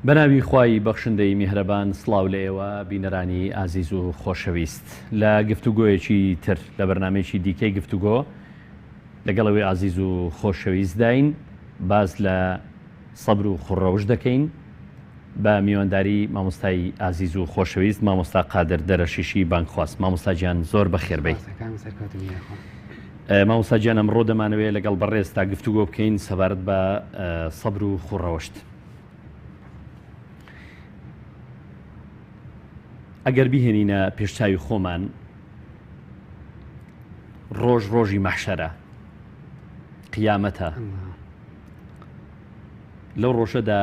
بەناوی خوای بەخشندەی میهرەبان سڵاو لە ئێوە بینەرانی ئازیز و خۆشەویست لە گفتوگۆیەکی تر لە بەرنامەیەکی دیکەی گفتوگۆ لەگەڵ ئەوەی ئازیز و خۆشەویستداین باس لە سەبر و خوڕەوش دەکەین بە میوانداری مامۆستای ئازیز و خۆشەویست مامۆستا قادر دەرەشیشی بانگخواز. مامۆستا گیان زۆر بەخێر بێی. سوپاسەکان سەرکەوتوو بی یاخوا. مامۆستا گیان ئەمڕۆ دەمانەوێ لەگەڵ بەڕێزتا گفتوگۆ بکەین سەبارەت بە سەبر و خوڕەوشت. ئەگەر بیهێنینە پێشچاوی خۆمان ڕۆژ ڕۆژی مەحشەرە قیامەتە لەو ڕۆژەدا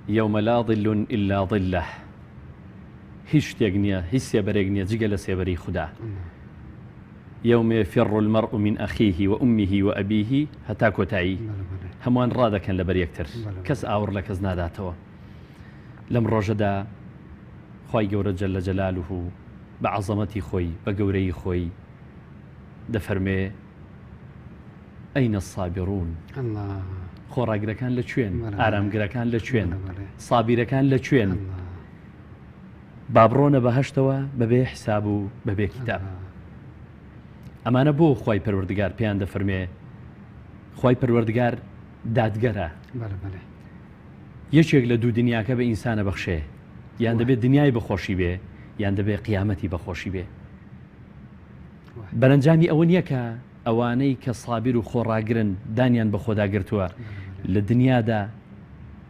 یوم لا ظل الا ظله هیچ شتێک نییە هیچ سێبەرێک نییە جگە لە سێبەری خودا یوم یفر المرء من اخیه وامه وابیه هەتا کۆتایی هەمووان ڕادەکەن لەبەر یەکتر کەس ئاوڕ لە کەس ناداتەوە لەم ڕۆژەدا خوای گەورە جل جلاله بە عەزەمەتی خۆی بە گەورەی خۆی دەفەرمێ ئەین الصابرون خۆڕاگرەکان لە کوێن ئارامگرەکان لە کوێن سابیرەکان لە کوێن با بڕۆنە بەهەشتەوە بەبێ حساب و بەبێ کیتاب ئەمانە بۆ خوای پەروەردگار پێیان دەفەرمێ خوای پەروەردگار دادگەرە یەکێک لە دوو دنیاکە بە ئینسانە بەخشێ یان دەبێت دنیای بەخۆشی بێ یان دەبێت قیامەتی بەخۆشی بێ بەرەنجامی ئەوە نییە کە ئەوانەی کە سابیر و خۆڕاگرن دانیان بەخۆدا گرتووە لە دنیادا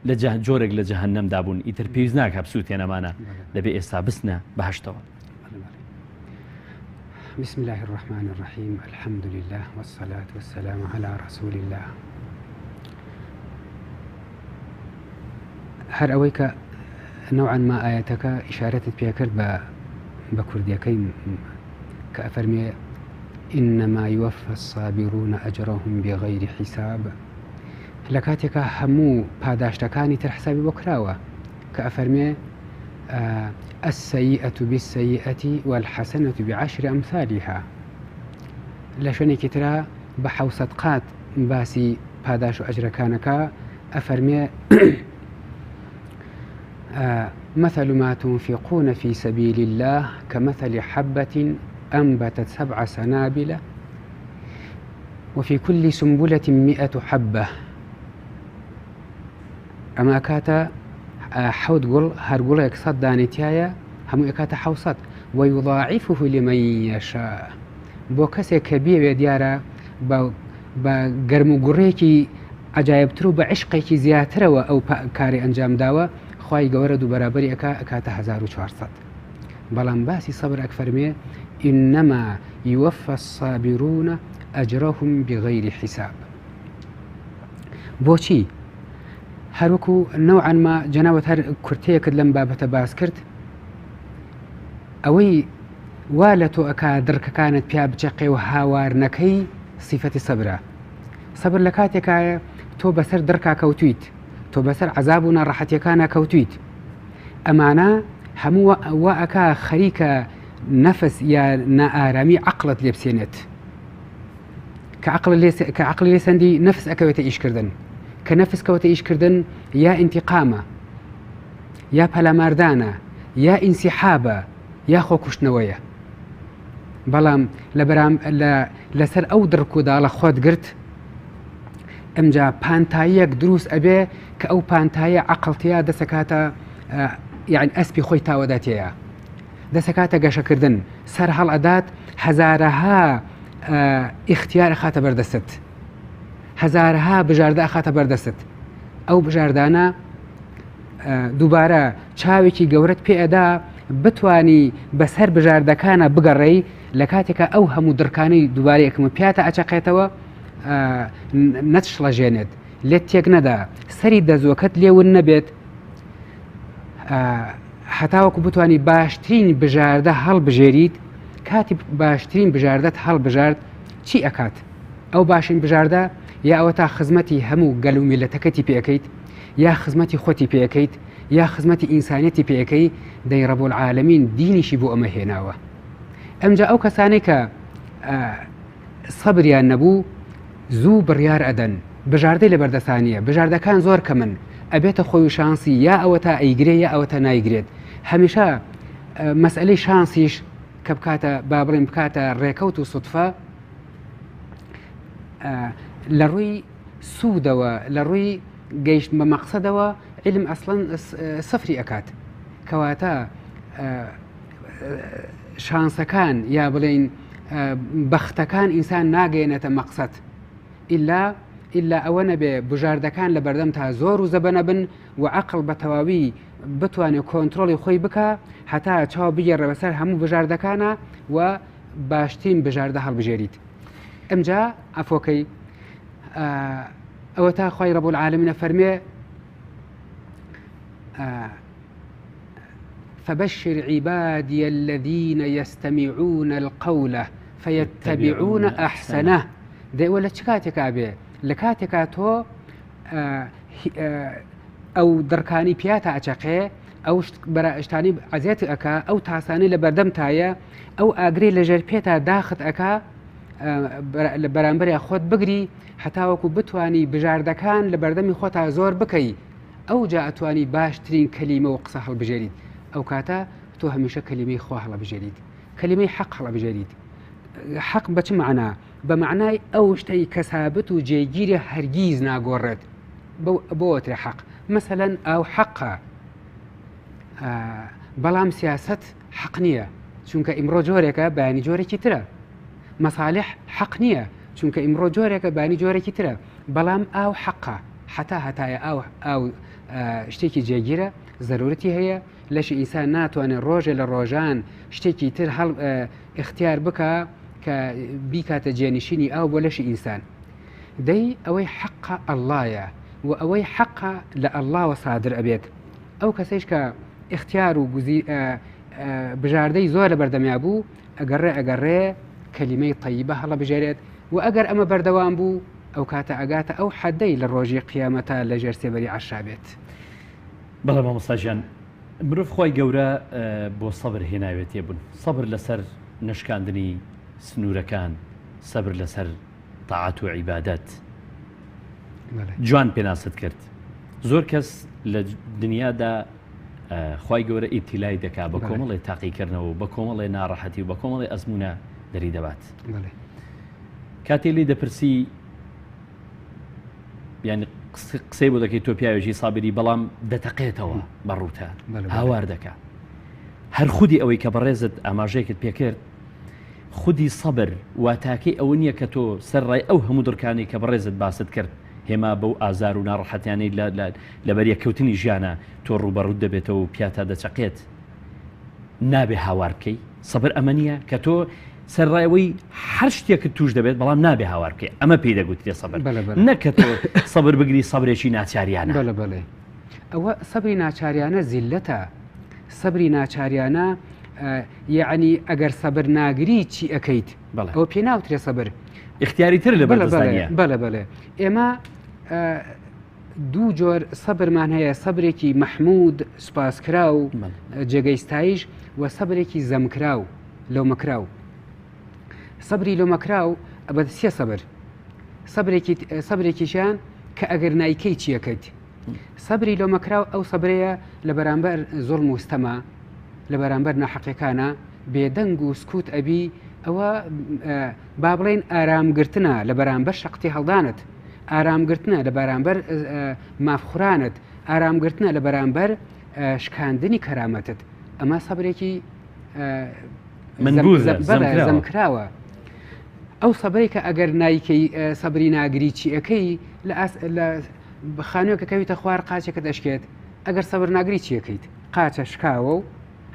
لە جۆرێک لە جەهەنەمدا بوون ئیتر پێویست ناکا بسووتێن ئەمانە دەبێ ئێستا بچنە بەهەشتەوە. بسم الله الرحمن الرحیم الحمد لله والصلاة والسلام على رسول الله هەر ئەوەی کە نەوعەن ما ئاەتەکە ئیشارەتت پێکرد بە بە کوردیەکەی کە ئەفەرمێ إنما يوفى الصابرون أجرهم بغير حساب لە کاتێکا هەموو پاداشتەکانی تر حسابی بۆ کراوە کە ئەفەرمێ السيئة بالسيئة والحسنة بعشر أمثالها لە شوێنێکی ترا بە حوسەت قات باسی پاداش و ئەجرەکانەکە ئەفەرمێ مثل ما تنفقون في سبيل الله كمثل حبة أنبتت سبع سنابل وفي كل سنبلة مئة حبة ئەمە ئەکاتە حەوت گوڵ هەر گوڵێک سەد دانەی تایە هەموو ئەکاتە حوسەت ويضاعفه لمن يشاء بۆ کەسێک کە بیەوێ دیارە بە گەرم و گوڕێکی عجایبتر و بە عشقێکی زیاترەوە ئەو کاری ئەنجام داوە خوای گەورە دوو بەرابەری ئەکا ئەکاتە 1400 بەڵام باسی سەبر ئەکفەرمێ إنما يوفى الصابرون أجرهم بغير حساب بۆچی؟ هەروەکو نەوعەن ما جەنابت هەر کورتەیەکت لەم بابەتە باس کرد ئەوەی وا لە تۆ ئەکا دڕکەکانت پیا بچەقێ و هاوار نەکەی سیفەتی سەبرە سەبر لە کاتێکایە تۆ بەسەر دڕکا کەوتویت تۆ بەسەر عذاب و ناڕەحەتیەکانە کەوتویت ئەمانە هەموو وا ئەکا خەریکە نەفس یا نائارامی عقلت لێ بسێنێت کە عقل لێ کە عقلی لێ سەندی نەفس ئەکەوێتە ئیشکردن کە نەفس کەوتە ئیشکردن یا ئینتیقامە یا پەلاماردانە یا ئینسیحابە یا خۆکوشتنەوەیە بەڵام لە بەرام لە لەسەر ئەو دڕک و داڵە خۆت گرت ئەمجا پانتاییەک دروست ئەبێ کە ئەو پانتایە عقلتیا دەسەکاتە یعنی ئەسپی خۆی تاوەداتەیە دەسەکاتە گەشەکردن سەر هەڵ ئەدات هەزارەها ئیختیار ئەخاتە بەردەستت هەزارەها بژاردە ئەخاتە بەردەستت ئەو بژاردانە دووبارە چاوێکی گەورەت پێ ئەدا بتانی بەسەر بژاردەکانە بگەڕێی لە کاتێکە ئەو هەموو دڕکانەی دووبارە یەکەمە پیاتە ئەچەقێتەوە نەتشڵەژێنێت لێت تێک نەدا سەری دەزوەکەت لێون نەبێت هەتاوەکو بتانی باشترین بژاردە هەڵبژێریت کاتی باشترین بژاردەت هەڵبژارد چی ئەکات ئەو باشین بژاردە یا ئەوە تا خزمەتی هەموو گەل و میلەتەکەتی پێەکەیت یا خزمەتی خۆتی پێەکەیت یا خزمەتی ئینسانیەتی پێەکەی دەی رب العالمین دینیشی بۆ ئەمە هێناوە ئەمجا ئەو کەسانەی کە سەبریان نەبوو زوو بڕیار ئەدەن بژاردەی لەبەردەسانیە بژاردەکان زۆر کەمن. ئەبێتە خۆی و شانسی یا ئەوەتا ئەیگرێ یا ئەوەتا نایگرێت. هەمیشە مەسئەلەی شانسیش کە بکاتە با بڵێن بکاتە ڕێکەوت و سوتفە لە ڕووی سوودەوە لە ڕووی گەیشت بە مەقسەدەوە علم ئەسڵەن سفری ئەکات کەواتە شانسەکان یا بڵێین بەختەکان ئینسان ناگەێنێتە مەقسەد ئللا ئللا ئەوە نەبێ بژاردەکان لە بەردەم تا زۆر و زەبەنە بن و عقل بە تەواوی بتوانێت کۆنتترۆلی خۆی بکە هەتا چاو بگێڕێ بەسەر هەموو بژاردەکانە و باشترین بژاردە هەڵبژێریت ئەمجا ئەفۆکەی ئەوە تا خی ڕەب العالمینە فەرمێ فبشر عبادی الذین یستمعون القول فیتبعون احسنه دەی ئەوە لە چ کاتێکا بێ لە کاتێکا تۆ ئەو دڕکانی پیاتا ئەچەقێ ئەو بەراشتانی عەزێت ئەکا ئەو تاسانی لە بەردەم تایە ئەو ئاگری لە ژێر پێتا داخت ئەکا لە بەرامبەریا خۆت بگری هەتاوەکو بتانی بژاردەکان لە بەردەمی خۆتا زۆر بکەی ئەوجا ئەتوانی باشترین کەلیمە و قسە هەڵبژێریت ئەوکاتە تۆ هەمیشە کەلیمەی خوا هەڵەبژێریت کەلیمەی حەق هەڵەبژێریت حەق بە چ مەعنا بە مەعنای ئەو شتەی کە سابت و جێگیرە هەرگیز ناگۆڕێت بۆترە حەق مەسەلەن ئاو حەقە بەڵام سیاست حەق نییە چونکە ئیمڕۆ جۆرێکە بەیانی جۆرێکی ترە مەسالح حەق نییە چونکە ئیمڕۆ جۆرێکە بانی جۆرێکی ترە بەڵام ئاو حەقە هەتا هەتایە ئاو ئاو شتێکی جێگیرە زەرورەتی هەیە لەشی ئینسان ناتوانێت ڕۆژێ لە ڕۆژان شتێکی تر هەڵ اختیار بکە کە بیکاتە جێنشینی ئاو بۆ لەشی ئینسان دەی ئەوەی حەقە ئەڵڵایە و ئەوەی حەقە لە ئەڵڵاوە سادر ئەبێت ئەو کەسیش کە اختیار و گوزی بژاردەی زۆر لە بەردەمیا بوو ئەگەڕێ ئەگەڕێ کەلیمەی تەیبە هەڵەبژێرێت و ئەگەر ئەمە بەردەوام بوو ئەو کاتە ئەگاتە ئەو حەدەی لە ڕۆژی قیامەتا لە ژێر سێبەری عەرشا بێت. بەڵێ مامۆستا گیان مرۆڤ خوای گەورە بۆ سەبر هێناوێتێ بوون سەبر لەسەر نەشکاندنی سنوورەکان سەبر لەسەر تاعەت و عیبادەت جوان پێناست کرد زۆر کەس لە دنیادا خوای گەورە ئیبتیلای دەکا بە کۆمەڵێ تاقیکردنەوە و بە کۆمەڵێ ناڕەحەتی و بە کۆمەڵێ ئەزمونە دەری دەبات کاتێ لی دەپرسی یعنی قسەی بۆ دەکەی تۆ پیاوێکی سابری بەڵام دەتەقێتەوە بە ڕووتە هاوار دەکا هەر خودی ئەوەی کە بەڕێزت ئاماژەیەکت پێکرد خودی سەبر واتاکەی ئەوە نییە کە تۆ سەر ڕای ئەو هەموو دڕکانەی کە بەڕێزت باست کرد هێما بەو ئازار و ناڕەحەتیانەی لە لەبەریەککەوتنی ژیانە تۆ ڕووبەڕووت دەبێتەوە و پیاتا دەچەقێت نابێ هاوار بکەی سەبر ئەمە نییە کە تۆ سەرڕای ئەوەی هەر شتێکت توش دەبێت بەڵام نابێ هاوار بکەی ئەمە پێی دەگوترێ سەبر نەک کە تۆ سەبر بگری سەبرێکی ناچاریانە بەڵێ بەڵێ ئەوە سەبری ناچاریانە زیلەتە سەبری ناچاریانە یەعنی ئەگەر سەبر ناگری چی ئەکەیت ئەوە پێ ناوترێ سەبر اختیاری تر لە بەڵێ بەڵێ ئێمە دوو جۆر سەبرمان هەیە سەبرێکی مەحمود سوپاسکراو جێگەی ستایش و سەبرێکی زەمکراو لۆمەکراو سەبری لۆمەکراو بە سێ سەبر سەبرێکی سەبرێکیشیان کە ئەگەر نایکەی چیەکەیت سەبری لۆمەکراو ئەو سەبرەیە لە بەرامبەر زوڵم و ستەما لە بەرامبەر ناحەقیەکانە بێدەنگ و سکوت ئەبی ئەوە با بڵێن ئارامگرتنە لە بەرامبەر شەقتی هەڵدانت ئارامگرتنە لە بەرامبەر مافخورانت ئارامگرتنە لە بەرامبەر شکاندنی کەرامەتت ئەمە سەبرێکی زەمکراوە ئەو سەبرێک کە ئەگەر نایکەی سەبری ناگری چیەکەی لە خانووەکە کەویتە خوار قاچێکە دەشکێت ئەگەر سەبر ناگری چیەکەیت قاچە شکاوە و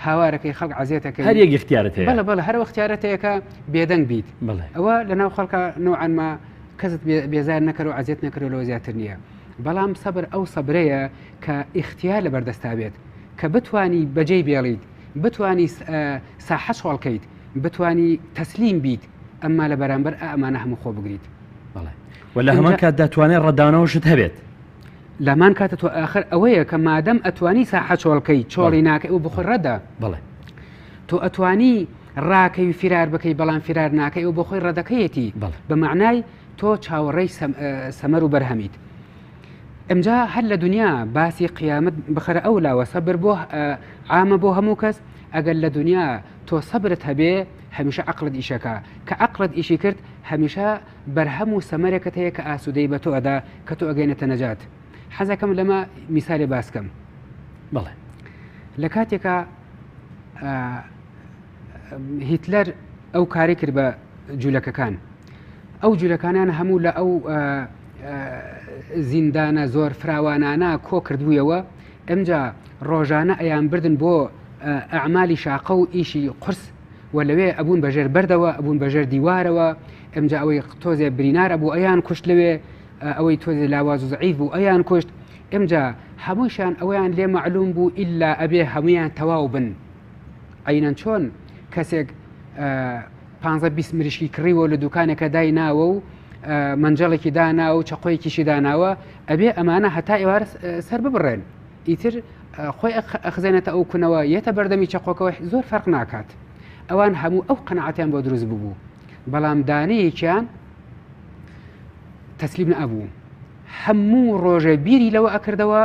هاوارەکەی خەڵک عزیێتەکەی هەر یەک اختیارت هەیە بەڵێ بەڵێ هەر اختیارت هەیە کە بێدەنگ بیت ئەوە لەناو خەڵکە نوعەنما کەست بێزار نەکەر و عزیێت نەکەر لەوە زیاتر نییە بەڵام سەبر ئەو سەبرەیە کە اختیار لە بەردەستا بێت کە بتانی بەجێی بێڵیت بتانی ساحە چۆڵکەیت بتانی تەسلیم بیت ئەمما لە بەرامبەر ئەمانە هەموو خۆ بگریت بەڵێ و لە هەمان کاتدا توانای ڕەتدانەوەشت هەبێت. لەمان کاتە تۆ ئاخر ئەوەیە کە مادەم ئەتوانی ساحە چۆڵکەی چۆڵی ناکەی و بخۆی ڕەدە بەڵێ تۆ ئەتوانی ڕاکەی و فیرار بکەی بەڵام فیرار ناکەی و بۆخۆی ڕەدەکەیەتی بە معنای تۆ چاوەڕێی سەمەر و بەرهەمیت. ئمجا هەر لە دنیا باسی قیامەت بخەرە ئەو لاوە سەبر بۆ عامە بۆ هەموو کەس ئەگەر لە دنیا تۆ سەبرت هەبێ هەمیشە عەقڵت ئیشەکا کە عەقڵت ئیشی کرد هەمیشە بەرهەم و سەمەرێکت هەیە کە ئاسوودەی بە تۆ ئەدا کە تۆ ئەگەینێتە نەجات حەزەکەم لەمە میسالێ باس کەم بەڵێ لە کاتێکا هیتلەر ئەو کاری کرد بە جوولەکەکان ئەو جوولەکانیان هەموو لە ئەو زیندانە زۆر فراوانانە کۆ کردبوویەوە ئەمجا ڕۆژانە ئەیان بردن بۆ ئەعمالی شاقە و ئیشی قورس و لەوێ ئەبوون بەژێر بەردەوە ئەبوون بەژێر دیوارەوە ئەمجا ئەوەی تۆزێ برینار ئەبوو ئەیان کوشت لەوێ ئەوەی تۆزێ لاواز و زعیف بوو ئەیان کوشت ئمجا هەمووشیان ئەوەیان لێ مەعلوم بوو ئیلا ئەبێ هەمویان تەواو بن عینەن چۆن کەسێک پ 20 مریشکی کڕیوە لە دوکانێکە دای ناوە و مەنجەڵێکی دانا و چەقۆیەکیشی داناوە ئەبێ ئەمانە هەتا ئێوارە سەر ببڕێن ئیتر خۆی ئەخزێنێتە ئەو کونەوە یەتە بەردەمی چەقۆکەوە زۆر فەرق ناکات ئەوان هەموو ئەو قەنەعەتیان بۆ دروست ببوو بەڵام دانەیەکیان تەسلیم نەبوو هەموو ڕۆژێ بیری لەوە ئەکردەوە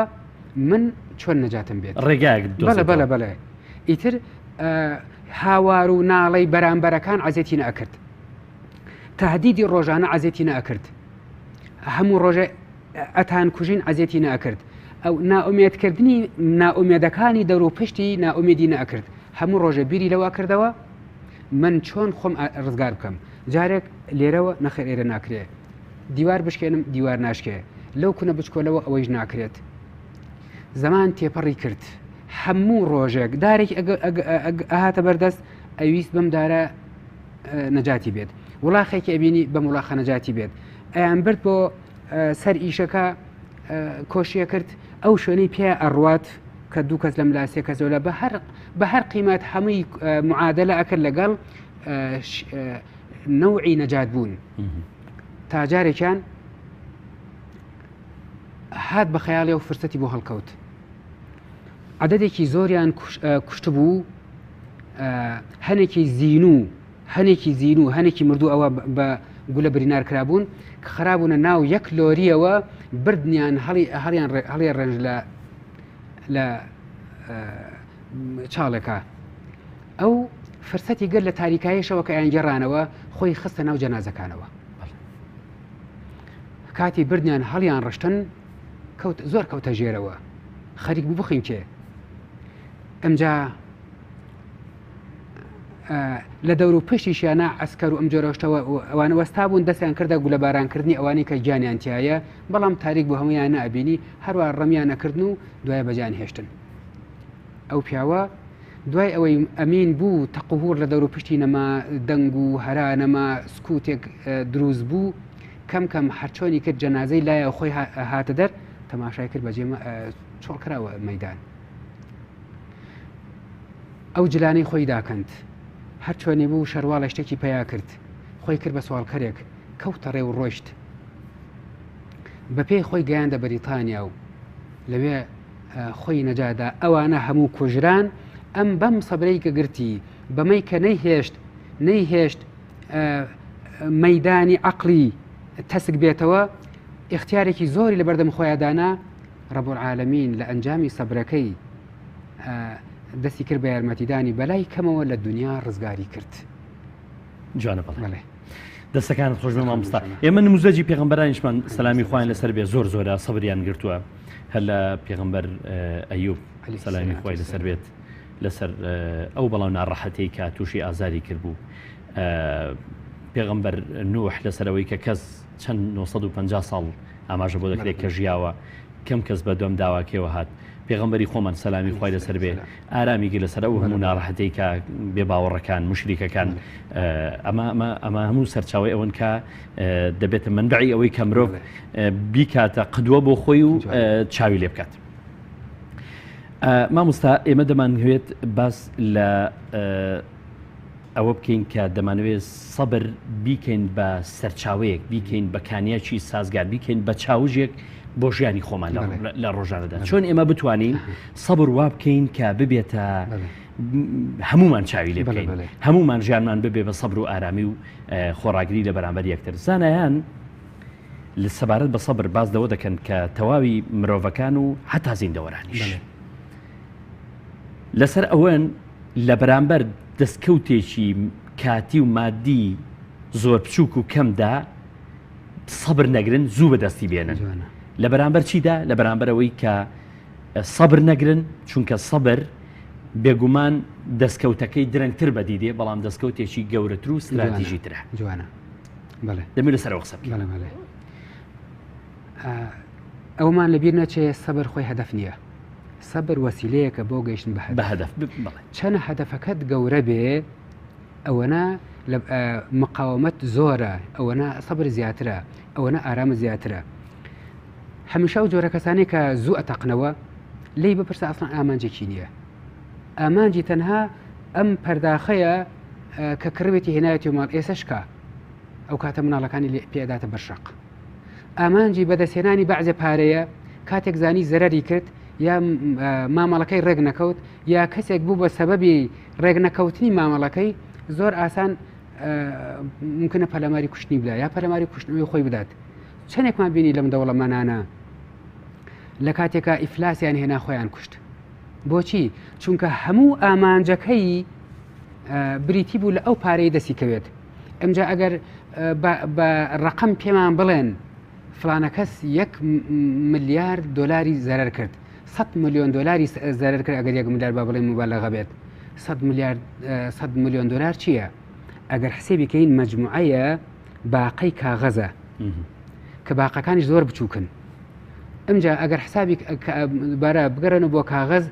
من چۆن نەجاتم بێت ڕێگایەک بەڵێ بەڵێ بەڵێ ئیتر هاوار و ناڵەی بەرامبەرەکان عزیەتی نەکرد تهدیدی ڕۆژانە عزیەتی نەکرد هەموو ڕۆژێ ئەتان کوژین عزیەتی نەکرد ئەو نائومێدکردنی نائومێدەکانی دەور و پشتی نائومێدی نەکرد هەموو ڕۆژێ بیری لەوە کردەوە من چۆن خۆم ڕزگار بکەم جارێک لێرەوە نەخێر ئێرە ناکرێ دیوار بشکێنم دیوار ناشکێ لەو کونە بچکۆلەوە ئەوەیش ناکرێت زەمان تێپەڕی کرد هەموو ڕۆژێک دارێکی ئەهاتە بەردەست ئەویست بەم دارە نەجاتی بێت وڵاخێکی ئەبینی بە وڵاخە نەجاتی بێت ئەیان برد بۆ سەر ئیشەکە کۆشیە کرد ئەو شوێنەی پێ ئەڕوات کە دوو کەس لەم لاسێ کەس لە بە هەر بە هەر قیمەت هەمووی معادلە ئەکرد لەگەڵ نەوعی نەجات بوون تا جارێکیان هات بە خەیاڵی و فرسەتی بۆ هەڵکەوت عددێکی زۆریان کوشتبوو هەنێکی زیینوو هەنێکی زیینوو هەنێکی مردوو ئەوە بە گولە برینار کرابوون کە خرابوونە ناو یەک لۆریەوە بردنیان هەڵی هەڵیان هەڵی ڕێژ لە لە چاڵێکە ئەو فرسەتی گەر لە تاریکایشەوە کە ئەیانگێڕانەوە خۆی خستە ناو جەنازەکانەوە کاتی بردیان هەڵیان ڕشتن کەوت زۆر کەوتە ژێرەوە خەریک بوو بخنکێ ئەمجا لە دەور و پشتیشیانە ئەسکەر و ئەم جۆرەشتەوە ئەوانە وەستا بوون دەستیان کردە گولەبارانکردنی ئەوانەی کە گیانیان تایە بەڵام تاریک بۆ هەمویان نابینی هەروە ڕەمیان نەکردن و دوای بەجان هێشتن ئەو پیاوە دوای ئەوەی ئەمین بوو تەقوهور لە دەور و پشتی نەما دەنگ و هەرا نەما سکوتێک دروست بوو کەم کەم هەرچۆنی کرد جەنازەی لایە خۆی هاتە دەر تەماشای کرد بەجێ چۆڵ کراوە مەدان ئەو جلانەی خۆی داکەند هەر چۆنی بوو شەرواڵە شتێکی پیا کرد خۆی کرد بە سواڵکەرێک کەوتە ڕێ و ڕۆیشت بەپێی خۆی گەیاندە بەریتانیا و لەوێ خۆی نەجادا ئەوانە هەموو کوژران ئەم بەم سەبرەی کە گرتی بەمەی کە نەیهێشت نەیهێشت مەدانی عقلی تەسک بێتەوە اختیارێکی زۆری لە بەردەم خۆیان دانا رب العالمین لە ئەنجامی سەبرەکەی دەستی کرد بە یارمەتیدانی بەلای کەمەوە لە دنیا ڕزگاری کرد. جوانە بەڵێ. دەستەکانت خۆش بێ مامۆستا ئێمە نموزەجی پێغەمبەرانیشمان سەلامی خوایان لەسەر بێ زۆر زۆرە سەبریان گرتووە هەر لە پێغەمبەر ئەیوب سەلامی خوای لەسەر بێت لەسەر ئەو بەڵاو ناڕەحەتەی کە تووشی ئازاری کردبوو پێغەمبەر نوح لەسەرەوەی کە کەس چەند 950 ساڵ ئاماژە بۆ دەکرێت کە ژیاوە کەم کەس بە دوام داواکەیەوە هات پێغەمبەری خۆمان سەلامی خوای لەسەر بێ ئارامی گرت لەسەر ئەو هەموو ناڕەحەتەی کە بێ باوەڕەکان مشریکەکان ئەمە ئەمە ئەمە هەموو سەرچاوی ئەوەن کە دەبێتە منبعی ئەوەی کە مرۆڤ بیکاتە قدوە بۆ خۆی و چاوی لێ بکات. مامۆستا ئێمە دەمانهوێت باس لە ئەوە بکەین کە دەمانەوێت سەبر بیکەین بە سەرچاوەیەک، بیکەین بە کانیاکی سازگار، بیکەین بە چاوژێک بۆ ژیانی خۆمان لە ڕۆژانەدا. چۆن ئێمە بتوانین سەبر وا بکەین کە ببێتە هەمومان چاوی لێ بکەین، هەمومان ژیانمان ببێ بە سەبر و ئارامی و خۆڕاگری لە بەرامبەر یەکتر. زانایان سەبارەت بە سەبر باس لەوە دەکەن کە تەواوی مرۆڤەکان و هەتا زیندەوەرانیش لەسەر ئەوەن لە بەرامبەر دەستکەوتێکی کاتی و مادی زۆر بچووک و کەمدا سەبر نەگرن زوو بەدەستی بێنن لە بەرامبەر چیدا لە بەرامبەرەوەی کە سەبر نەگرن چونکە سەبر بێگومان دەستکەوتەکەی درەنگتر بەدی دێ بەڵام دەستکەوتێکی گەورەتر و ستراتیژی ترە جوانە بەڵێ دەمێ لەسەرەوە قسە بکەین. بەڵێ بەڵێ ئەومان لەبیر نەچێ سەبر خۆی هەدەف نییە سەبر وەسیلەیەکە بۆ گەیشتن بە بە هەدەف بەڵێ چەند هەدەفەکەت گەورە بێ ئەوەنە لە مقاومەت زۆرە ئەوەنە سەبر زیاترە ئەوەنە ئارامە زیاترە هەمیشە ئەو جۆرە کەسانەی کە زوو ئەتەقنەوە لێی بپرسە ئەسڵەن ئامانجێکی نییە ئامانجی تەنها ئەم پەرداخەیە کە کڕوێتی هێنایەتی ماڵ ئێسە شکا ئەو کاتە مناڵەکانی لێ پێداتە بەرشەق ئامانجی بەدەستهێنانی بەعزێ پارەیە کاتێک زانی زەرەری کرد یا مامەڵەکەی ڕێک نەکەوت یا کەسێک بوو بە سەبەبی ڕێک نەکەوتنی مامەڵەکەی زۆر ئاسان ممکنە پەلاماری کوشتنی بدا یا پەلاماری کوشتنەوەی خۆی بدات چەندێکمان بینی لەم دەوڵەمەنانە لە کاتێکا ئیفلاسیان هێنا خۆیان کوشت بۆچی چونکە هەموو ئامانجەکەی بریتی بوو لە ئەو پارەی دەستی کەوێت ئەمجا ئەگەر بە ڕقم پێمان بڵێن فلانە کەس یەک ملیارد دۆلاری زەرەر کرد 100 میلیۆن دۆلاری زەرەر کرد ئەگەر یەک ملیار با بڵێن مبالغە بێت 100 ملیارد 100 میلیۆن دۆلار چییە؟ ئەگەر حسێبی کەین مەجموعەیە باقەی کاغەزە کە باقەکانیش زۆر بچووکن ئەمجا ئەگەر حسابی بارە بگەڕێنەوە بۆ کاغەز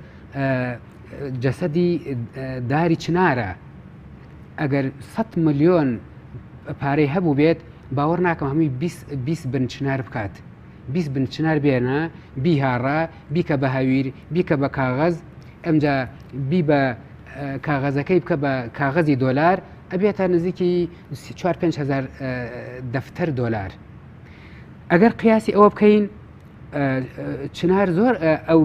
جەسەدی داری چنارە ئەگەر 100 ملیۆن پارەی هەبوو بێت باوەڕ ناکەم هەمووی 20 بن چنار بکات 20 بن چنار بێنە بیهاڕە بیکە بە هەویر بیکە بە کاغەز ئەمجا بی بە کاغەزەکەی بکە بە کاغەزی دۆلار ئەبێتە نزیکی 4 5 هزار دەفتەر دۆلار ئەگەر قیاسی ئەوە بکەین چنار زۆر ئەو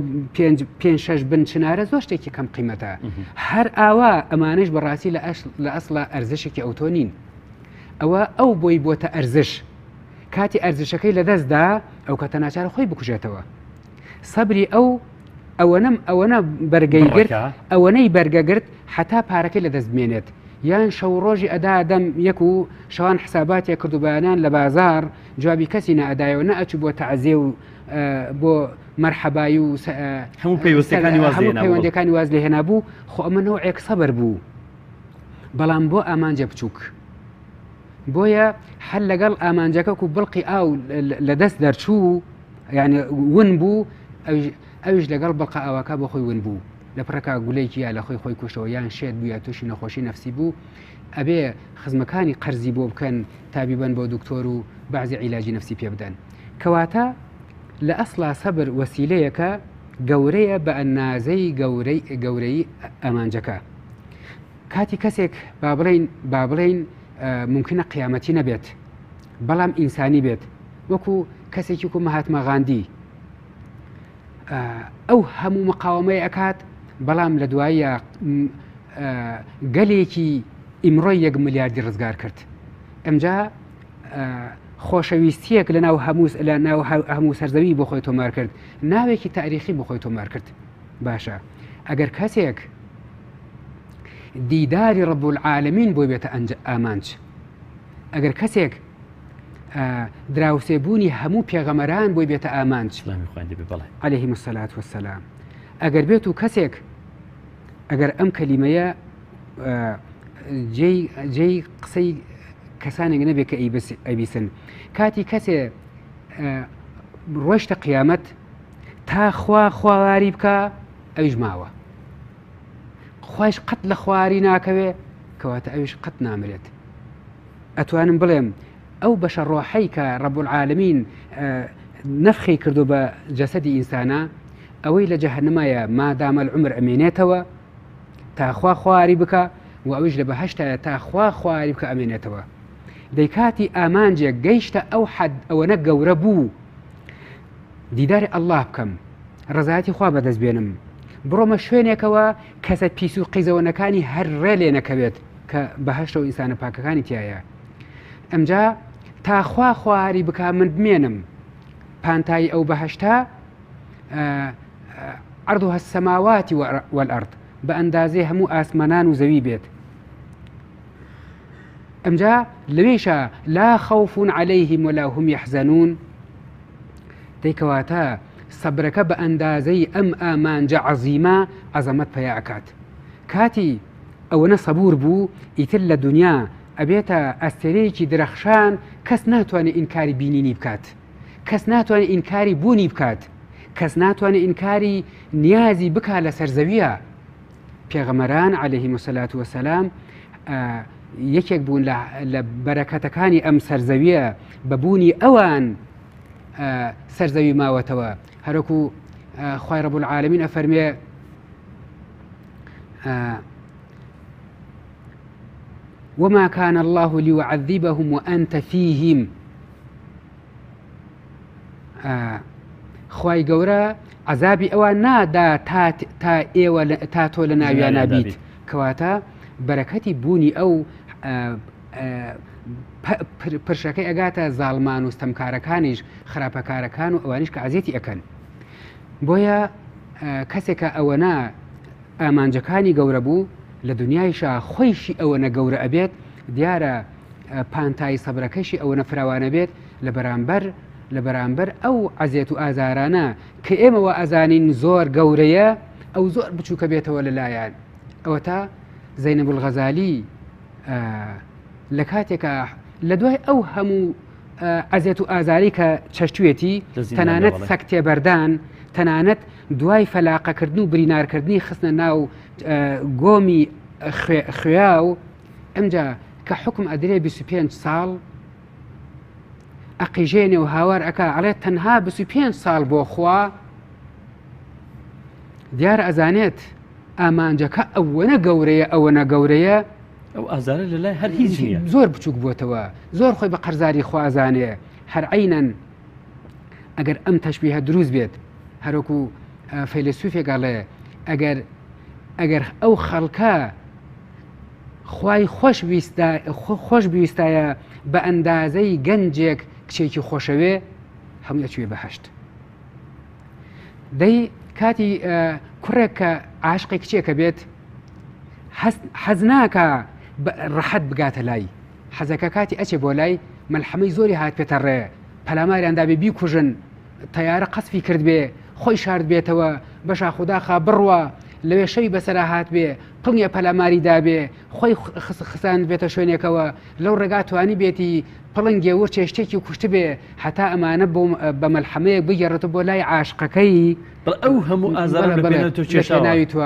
پێ شەش بن چنارە زۆر شتێکی کەم قیمەتە هەر ئاوا ئەمانش بەڕاستی لە لە ئەسڵا ئەرزشێکی ئەوتۆ نین ئەوە ئەو بۆی بۆتە ئەرزش کاتی ئەرزشەکەی لەدەستدا ئەو کاتە ناچار خۆی بکوژێتەوە سەبری ئەو ئەوەنەم ئەوەنە بەرگەی گرت ئەوەنەی بەرگە گرت حتا پارەکەی لە دەست بمێنێت یان شەو ڕۆژی ئەدا دەم یەک و شەوان حساباتێک کرد و بەیانان لە بازار جوابی کەسی نەئەدایەوە نەئەچوو بۆ تەعزێ و بۆ مەرحەبایی و هەموو پەیوەستەکانی واز هەموو پەیوەندەکانی واز لێ هێنابوو خۆ ئەمە نەوعێک سەبر بوو بەڵام بۆ ئامانجە بچووک بۆیە هەر لەگەڵ ئامانجەکە و بڵقی ئاو لە دەست دەرچوو یعنی ون بوو ئەویش لەگەڵ بڵقە ئاواکە بۆ خۆی ون بوو لە پڕەکە گولەیەکی یا لە خۆی خۆی کوشتەوە یان شێت بوو یا تووشی نەخۆشی نەفسی بوو ئەبێ خزمەکانی قەرزی بۆ بکەن تا بیبەن بۆ دکتۆر و بەعزی عیلاجی نەفسی پێ بدەن کەواتە لە ئەسڵا سەبر وەسیلەیەکە گەورەیە بە ئەنازەی گەورەی گەورەی ئامانجەکە کاتی کەسێک با بڵین با بڵین ممکنە قیامەتی نەبێت بەڵام ئینسانی بێت وەکو کەسێکی وەکو مەهاتما غاندی ئەو هەموو مقاومەی ئەکات بەڵام لە دواییە گەلێکی ئیمڕۆی یەک ملیاردی ڕزگار کرد ئەمجا خۆشەویستیەک لە ناو هەموو لە ناو هەموو سەرزەوی بۆ خۆی تۆمار کرد ناوێکی تاریخی بۆ خۆی تۆمار کرد باشە ئەگەر کەسێک دیداری ڕب العالمین بۆی بێتە ئامانج ئەگەر کەسێک دراوسێ بوونی هەموو پێغەمەران بۆی بێتە ئامانج عەلەیهم الصلاة والسلام ئەگەر بێت و کەسێک ئەگەر ئەم کەلیمەیە جێی قسەی کەسانێک نەبێت کە ئەیبیسن کاتی کەسێ ڕۆشتە قیامەت تا خوا خواری بکە ئەویش ماوە خوایش قەت لە خواری ناکەوێ کەواتە ئەویش قەت نامرێت ئەتوانم بڵێم ئەو بەشە ڕۆحەی کە رب العالمین نەفخی کردو بە جەسەدی ئینسانە ئەوەی لە جەهەنمایە مادامە العمر ئەمێنێتەوە تا خوا خواری بکە و ئەویش لە بەهشتایە تا خوا خواری بکە ئەمێنێتەوە دەیکاتی ئامانجێک گەیشتە ئەو حەد ئەوەنە گەورە بوو دیداری ئەلله بکەم ڕزایەتی خوا بەدەست بێنم بڕۆمە شوێنێکەوە کەسە پیس و قیزەوەنەکانی هەر ڕێ لێ نەکەوێت کە بەهەشتە و ئینسانە پاکەکانی تایە ئەمجا تا خوا خواری بکا من بمێنم. پانتایی ئەو بەهەشتە عرضها السماوات والارض بە ئەندازەی هەموو ئاسمانان و زەوی بێت. ئەمجا لەوێشا لا خوف عليهم ولا هم يحزنون. دەی کەواتە سەبرەکە بە ئەندازەی ئەم ئامانجە عەزیمە عەزەمەت پەیا ئەکات. کاتی ئەوەنە سەبوور بوو ئیتر لە دونیا ئەبێتە ئەستێرەیەکی درەخشان کەس ناتوانێت ئینکاری بینینی بکات، کەس ناتوانێت ئینکاری بوونی بکات، کەس ناتوانێت ئینکاری نیازی بکات لەسەر زەویە. پێغەمەران عەلەیهیم الصلاة والسلام یەکێک بوون لە بەرەکەتەکانی ئەم سەرزەویە، بە بوونی ئەوان سەرزەوی ماوەتەوە. هەرۆکو خوای رب العالمین ئەفەرمێ وما كان الله ليعذبهم وأنت فيهم. خوای گەورە عەزابی ئەوان نادا تا تا ئێوە تا تۆ لە ناویان نابیت. کەواتە بەرەکەتی بوونی ئەو پرشەکەی ئەگاتە زاڵمان و ستەمکارەکانیش، خراپەکارەکان و ئەوانیش کە ئازیەتی ئەکەن. بۆیە کەسێکە ئەوەنە ئامانجەکانی گەورە بوو لە دنیایشا خۆیشی ئەوەنە گەورە ئەبێت، دیارە پانتایی سەبرەکەشی ئەوەنە فراوانە بێت لە بەرامبەر لە بەرامبەر ئەو عەزێت و ئازارانە کە ئێمە وا ئەزانین زۆر گەورەیە ئەو زۆر بچووکە بێتەوە لەلایەن. ئەوەتا زەینەب الغەزالی لە کاتێکا لە دوای ئەو هەموو عەزێت و ئازاری کە چەشتوێتی، تەنانەت سەگ تێبەردان، تەنانەت دوای فەلاقەکردن و برینارکردنی خستنە ناو گۆمی خوێاو، ئەمجا کە حوکم ئەدرێ 25 ساڵ ئەقیژێنێ و هاوار ئەکا ئەڵێ تەنها 25 ساڵ بۆ خوا. دیارە ئەزانێت ئامانجەکە ئەوەنە گەورەیە، ئەوەنە گەورەیە، ئەو ئازارە لە لای هەر هیچ نییە، زۆر بچووک بووەتەوە، زۆر خۆی بە قەرزاری خوا ئەزانێ. هەر عەینەن ئەگەر ئەم تەشبیهە دروست بێت، هەروەکو فەیلەسوفێک ئەڵێ ئەگەر ئەگەر ئەو خەڵکە خوای خۆش ویستا خۆش بویستایە بە ئەندازەی گەنجێک کچێکی خۆشەوێ هەمووی ئەچوێ بەهەشت. دەی کاتی کوڕێک کە عاشقی کچێکە بێت حەز ناکا ڕەحەت بگاتە لای، حەزەکە کاتی ئەچێ بۆ لای مەلحەمەی زۆری هات پێتە ڕێ، پەلاماریان دابێ بیکوژن، تەیارە قەسفی کرد بێ، خۆی شارد بێتەوە، بەشا خوداخا بڕوا، لەوێ شەوی بەسەرا هات بێ، پڵنگێ پەلاماری دابێ، خۆی خساند بێتە شوێنێکەوە، لەو ڕێگا توانی بێتی پڵنگێ ورچێ شتێکی کوشتبێ، هەتا ئەمانە بۆ بە مەلحەمەیەک بگێڕێتەوە بۆ لای عاشقەکەی. بەڵێ ئەو هەموو ئازارە بەڵێ، لە بەڵێ، پێناوی تۆ لە کێشاوە. پێناوی تۆ،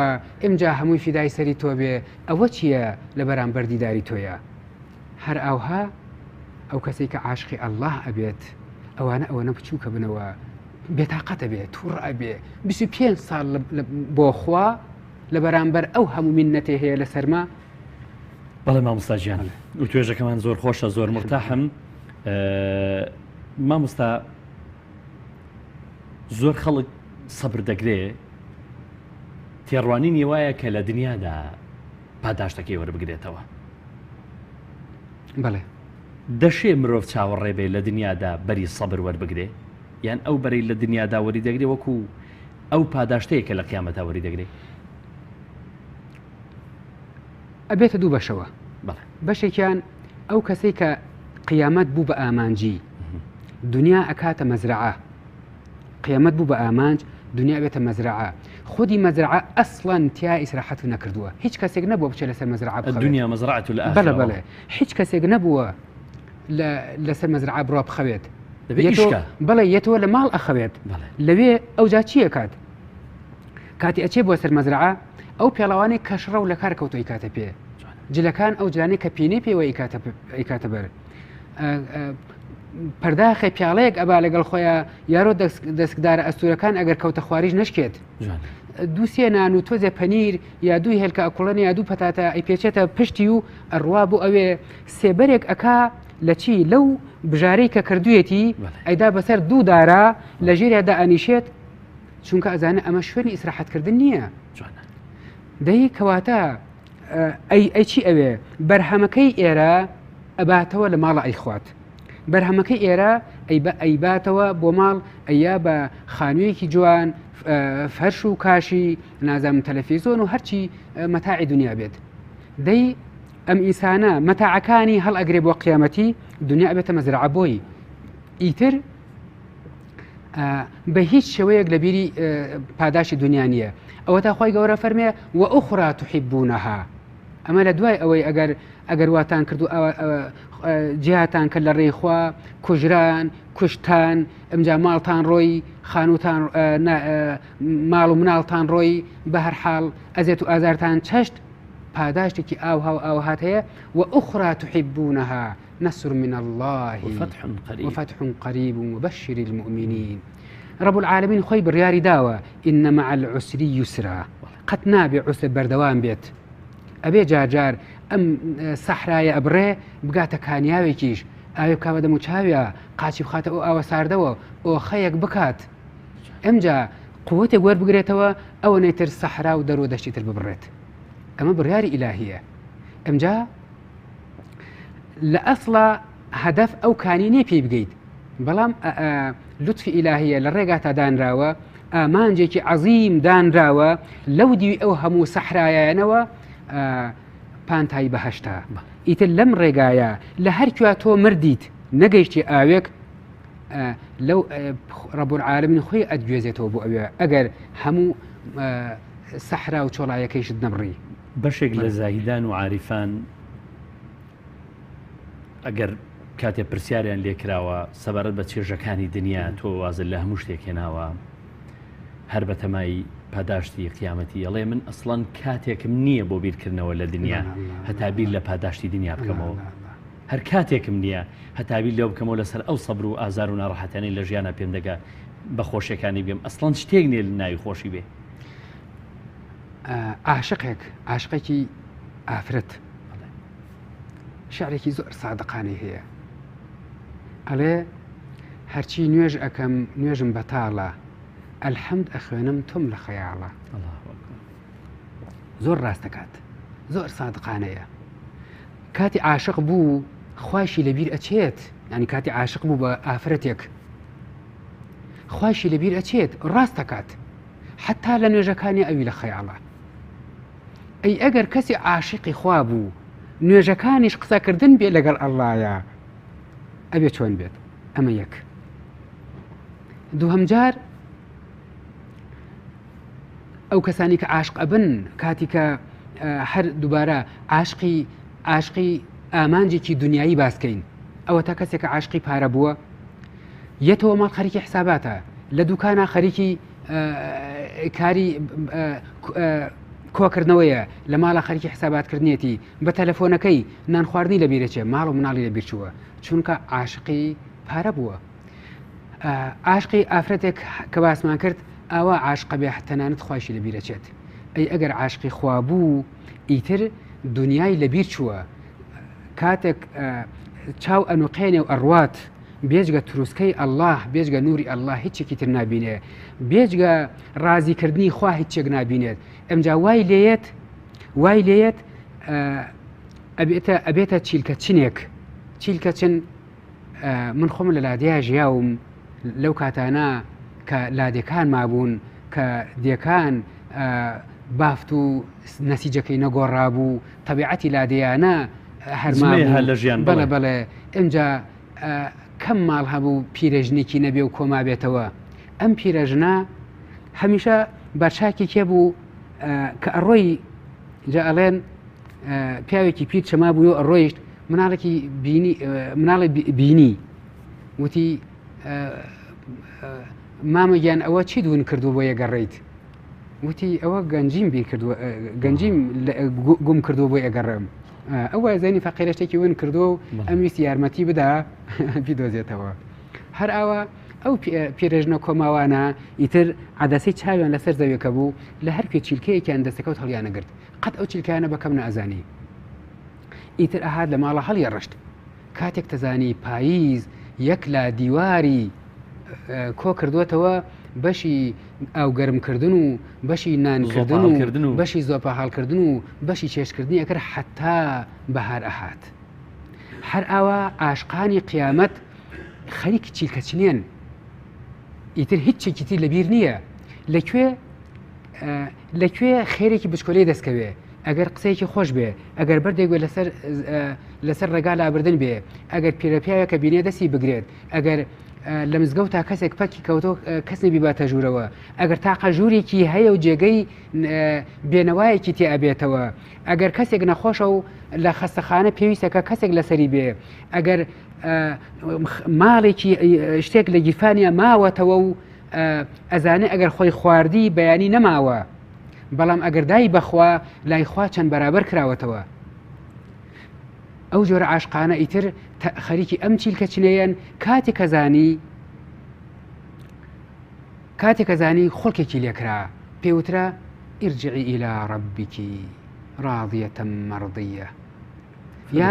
ئمجا هەمووی فیدای سەری تۆ بێ، ئەوە چییە لە بەرامبەر دیداری تۆیە؟ هەر ئاوها ئەو کەسەی کە عاشقی اللە ئەبێت ئەوانە ئەوەنە بچووکە بنەوە بێتاقەت ئەبێ تووڕە ئەبێ 25 ساڵ بۆ خوا لە بەرامبەر ئەو هەموو مینەتێ هەیە لە سەرما. بەڵێ مامۆستا گیان وتوێژەکەمان زۆر خۆشە زۆر مرتاحم مامۆستا زۆر خەڵک سەبر دەگرێ تێڕوانینی وایە کە لە دنیادا پاداشتەکەی وەربگرێتەوە. بەڵێ. دەشێ مرۆڤ چاوەڕێ بێ لە دنیادا بەری سەبر وەربگرێ؟ یان ئەو بەرەی لە دنیادا وەری دەگرێ وەکو ئەو پاداشتەیە کە لە قیامەتا وەری دەگرێ؟ ئەبێتە دوو بەشەوە. بەڵێ. بەشێکیان ئەو کەسەی کە قیامەت بوو بە ئامانجی، دنیا ئەکاتە مەزرەعە. قیامەت بوو بە ئامانج دنیا بێتە مەزرەعە خودی مەزرەعە ئەسڵەن تیا ئیسراحەت نەکردووە هیچ کەسێک نەبووە بچێت لەسەر مەزرەعە بخەوێت الدنيا مزرعة الآخرة بەڵێ بەڵێ هیچ کەسێک نەبووە لەسەر مەزرەعە بڕوا بخەوێت بەڵێ یەتەوە لە ماڵ ئەخەوێت لەوێ ئەوجا چییە کات کاتی ئەچێ بۆ سەر مەزرەعە ئەو پێڵاوانەی کەشڕە و لە کار کەوتۆ ئیکاتە پێ جلەکان ئەو جلانەی کە پینەی پێوە ئیکاتە بەر پەرداخێ پیاڵەیەک ئەبا لەگەڵ خۆیان یارۆ دەستکدارە ئەستورەکان ئەگەر کەوتە خواریش نشکێت دووسێ نان و تۆزێ پەنیر یا دوو هێلکە ئەکوڵێنە یا دوو پەتاتە ئەیپێچێتە پشتی و ئەڕوا بۆ ئەوێ سێبەرێک ئەکا لە چی لەو بژارەی کە کردوێتی ئەیدا بەسەر دوو دارا لە ژێریادا ئەنیشێت چونکە ئەزانە ئەمە شوێنی ئیسراحەتکردن نییە دەی کەواتە ئەی ئەی چی ئەوێ بەرهەمەکەی ئێرە ئەباتەوە لە ماڵە ئەیخوات. بەرهەمەکەی ئێرە ئەیباتەوە بۆ ماڵ ئەیا بە خانوویەکی جوان فەرش و کاشی نازانم تەلەفیزۆن و هەرچی مەتاعی دنیا بێت دەی ئەم ئینسانە مەتاعەکانی هەڵ ئەگرێ بۆ قیامەتی دنیا ئەبێتە مەزرعە بۆی ئیتر بە هیچ شێوەیەک لە بیری پاداشی دنیا نییە ئەوە تا خۆی گەورە فەرمێ و ئوخرا تحیبونەها ئەمە لە دوای ئەوەی ئەگەر ئەگەر واتان کرد و جیهاتان کرد لە ڕێی خوا کوژران کوشتان ئەمجا ماڵتان ڕۆی خانووتان ماڵ و مناڵتان ڕۆی بە هەر حاڵ ئەزێت و ئازارتان چەشت پاداشتێکی ئاوها و ئاوهات هەیە وأخرى تحبونها نصر من الله وفتح قريب وفتح قريب وبشر المؤمنين رب العالمین خۆی بڕیاری داوە إن مع العسر يسرا قەت نابێ عوسر بەردەوام بێت ئەبێ جارجار ئەم سەحرایە ئەبڕێ بگاتە کانیاوێکیش ئاوێ بکا بە دەموچاویا قاچی بخاتە ئەو ئاوە ساردەوە ئۆخەیەک بکات ئەمجا قوتێک وەربگرێتەوە ئەوەنەی تر سەحرا و دەرو دەشتی تر ببڕێت ئەمە بڕیاری ئیلاهیە ئەمجا لە ئەسڵا هەدەف ئەو کانی نیە پێی بگەیت بەڵام لوتفی ئیلاهیە لە ڕێگا تا دانراوە ئامانجێکی عەزیم دانراوە لەو دیوی ئەو هەموو سەحرایانەوە پانتایی بەهشتا ئیتر لەم ڕێگایە لە هەرکوێ تۆ مردیت نەگەیشتی ئاوێک لەو ڕەب العالمین خۆی ئەتگوێزێتەوە بۆ ئەوێ ئەگەر هەموو سەحرا و چۆڵایەکەیشت نەبڕی. بەشێک لە زاهیدان و عاریفان ئەگەر کاتێ پرسیاریان لێکراوە سەبارەت بە چێژەکانی دنیا تۆ وازت لە هەموو شتێک هێناوە هەر بەتەمای پاداشتی قیامەتی ئەڵێ من ئەسڵەن کاتێکم نییە بۆ بیرکردنەوە لە دنیا هەتا بیر لە پاداشتی دنیا بکەمەوە هەر کاتێکم نییە هەتا بیر لەوە بکەمەوە لەسەر ئەو سەبر و ئازار و ناڕەحەتیانەی لە ژیانا پێم دەگا بە خۆشیەکانی بگەم ئەسڵەن شتێک نییە لە ناوی خۆشی بێ. عاشقێک عاشقێکی ئافرەت شعرێکی زۆر سادقانەی هەیە ئەڵێ هەرچی نوێژ ئەەکەم نوێژم بەتاڵە ئەلحەمد ئەخوێنم تۆم لە خەیاڵە زۆر ڕاستەکات زۆر سادقانەیە کاتی عاشق بوو خوایشی لەبیر ئەچێت یعنی کاتی عاشق بوو بە ئافرەتێک خوایشی لەبیر ئەچێت ڕاست دەکات حتا لە نوێژەکانی ئەوی لە خەیاڵە ئەی ئەگەر کەسی عاشقی خوا بوو نوێژەکانیش قسەکردن بێ لەگەڵ ئەڵایە ئەبێ چۆن بێت ئەمە یەک دووهەم جار ئەو کەسانی کە عاشق ئەبن کاتی کە هەر دووبارە عاشقی عاشقی ئامانجێکی دنیایی باسکەین ئەوە تا کەسێک کە عاشقی پارە بووە یەتەوە ماڵ خەریکی حساباتە لە دوکانە خەریکی کاری کۆکردنەوەیە لە ماڵە خەریکی حساباتکردنیەتی بە تەلەفۆنەکەی نان خواردنی لە بیرەچێ ماڵ و مناڵی لە بیرچووە چونکە عاشقی پارە بووە عاشقی ئافرەتێک کە باسمان کرد ئاوا عاشقە بێ تەنانەت خوایشی لە بیرەچێت ئەی ئەگەر عاشقی خوا بوو ئیتر دنیای لە بیر چووە کاتێک چاو ئەنوقێنێ و ئەڕوات بێجگە تروسکەی ئەلله بێجگە نوری ئەلله هیچێکی تر نابینێ بێجگە ڕازیکردنی خوا هیچێک نابینێت ئەمجا وای لێیەت وای لێیەت ئەبێتە ئەبێتە چیلکە چنێک چیلکە چن من خۆم لە لادێیا ژیاوم لەو کاتانە کە لادێکان مابوون کە دێکان بافت و نەسیجەکەی نەگۆڕابوو تەبیعەتی لادێیانە هەرما لە ژیان بەڵێ بەڵێ ئینجا کەم ماڵ هەبوو پیرەژنێکی نەبێ و کۆما بێتەوە ئەم پیرەژنە هەمیشە بەرچاکی کێ بوو کە ئەڕۆی جا ئەڵێن پیاوێکی پیر چەما بوو و ئەڕۆیشت مناڵێکی بینی مناڵی بینی وتی مامە گیان ئەوە چی دوون کردو بۆ یەگەڕیت وتی ئەوە گەنجیم بیر کردووە گەنجیم گوم کردو بۆ ئەگەڕێم ئەوە زەنی فەقیرە شتێکی ون کردو و ئەمویست یارمەتی بدا بیدۆزێتەوە هەر ئاوا ئەو پیرێژنە کۆماوانە ئیتر عادەسی چاویان لەسەر زەویەکە بوو لە هەر کوێ چیلکەیەکیان دەستەکەوت هەڵیانەگرت قەت ئەو چیلکانە بە کەم نەئەزانی ئیتر ئەهات لە ماڵە هەڵی ڕشت کاتێک تەزانی پاییز یەک لا دیواری کۆ کردووەتەوە بەشی ئاوگەرمکردن و بەشی نانکردن و بەشی زۆپە هەڵکردن و بەشی چێشکردنی ئەکرد حتا بەهار ئەهات هەر ئاوا عاشقانی قیامەت. خەریکی چیلکەچنێن ئیتر هیچ چێکی تر لەبیر نییە لەکوێ لەکوێ خێرێکی بچکۆلەی دەستکەوێ ئەگەر قسەیەکی خۆش بێ ئەگەر بەردێک بێ لەسەر لەسەر ڕێگا لابردن بێ ئەگەر پیرەپیاوێکە بینێ دەستی بگرێت ئەگەر لە مزگەوت تا کەسێک پەکی کەوتۆ کەس نەبی باتە ژوورەوە ئەگەر تاقە ژوورێکی هەیە و جێگەی بێنەوایەکی تێ ئەبێتەوە ئەگەر کەسێک نەخۆشە و لە خەستەخانە پێویستەکە کەسێک لەسەری بێ ئەگەر ماڵێکی شتێک لە گیرفانیا ماوەتەوە و ئەزانێ ئەگەر خۆی خواردی بەیانی نەماوە بەڵام ئەگەر دای بەخوا لای خوا چەند بەرابەر کراوەتەوە ئەو جۆرە عاشقانە ئیتر خەریکی ئەم چیلکە چنەیەن کاتێک کە زانی کاتێک کە زانی خڵکێکی لێکرا پێوترا ارجعی إلى ربك راضية مرضية یا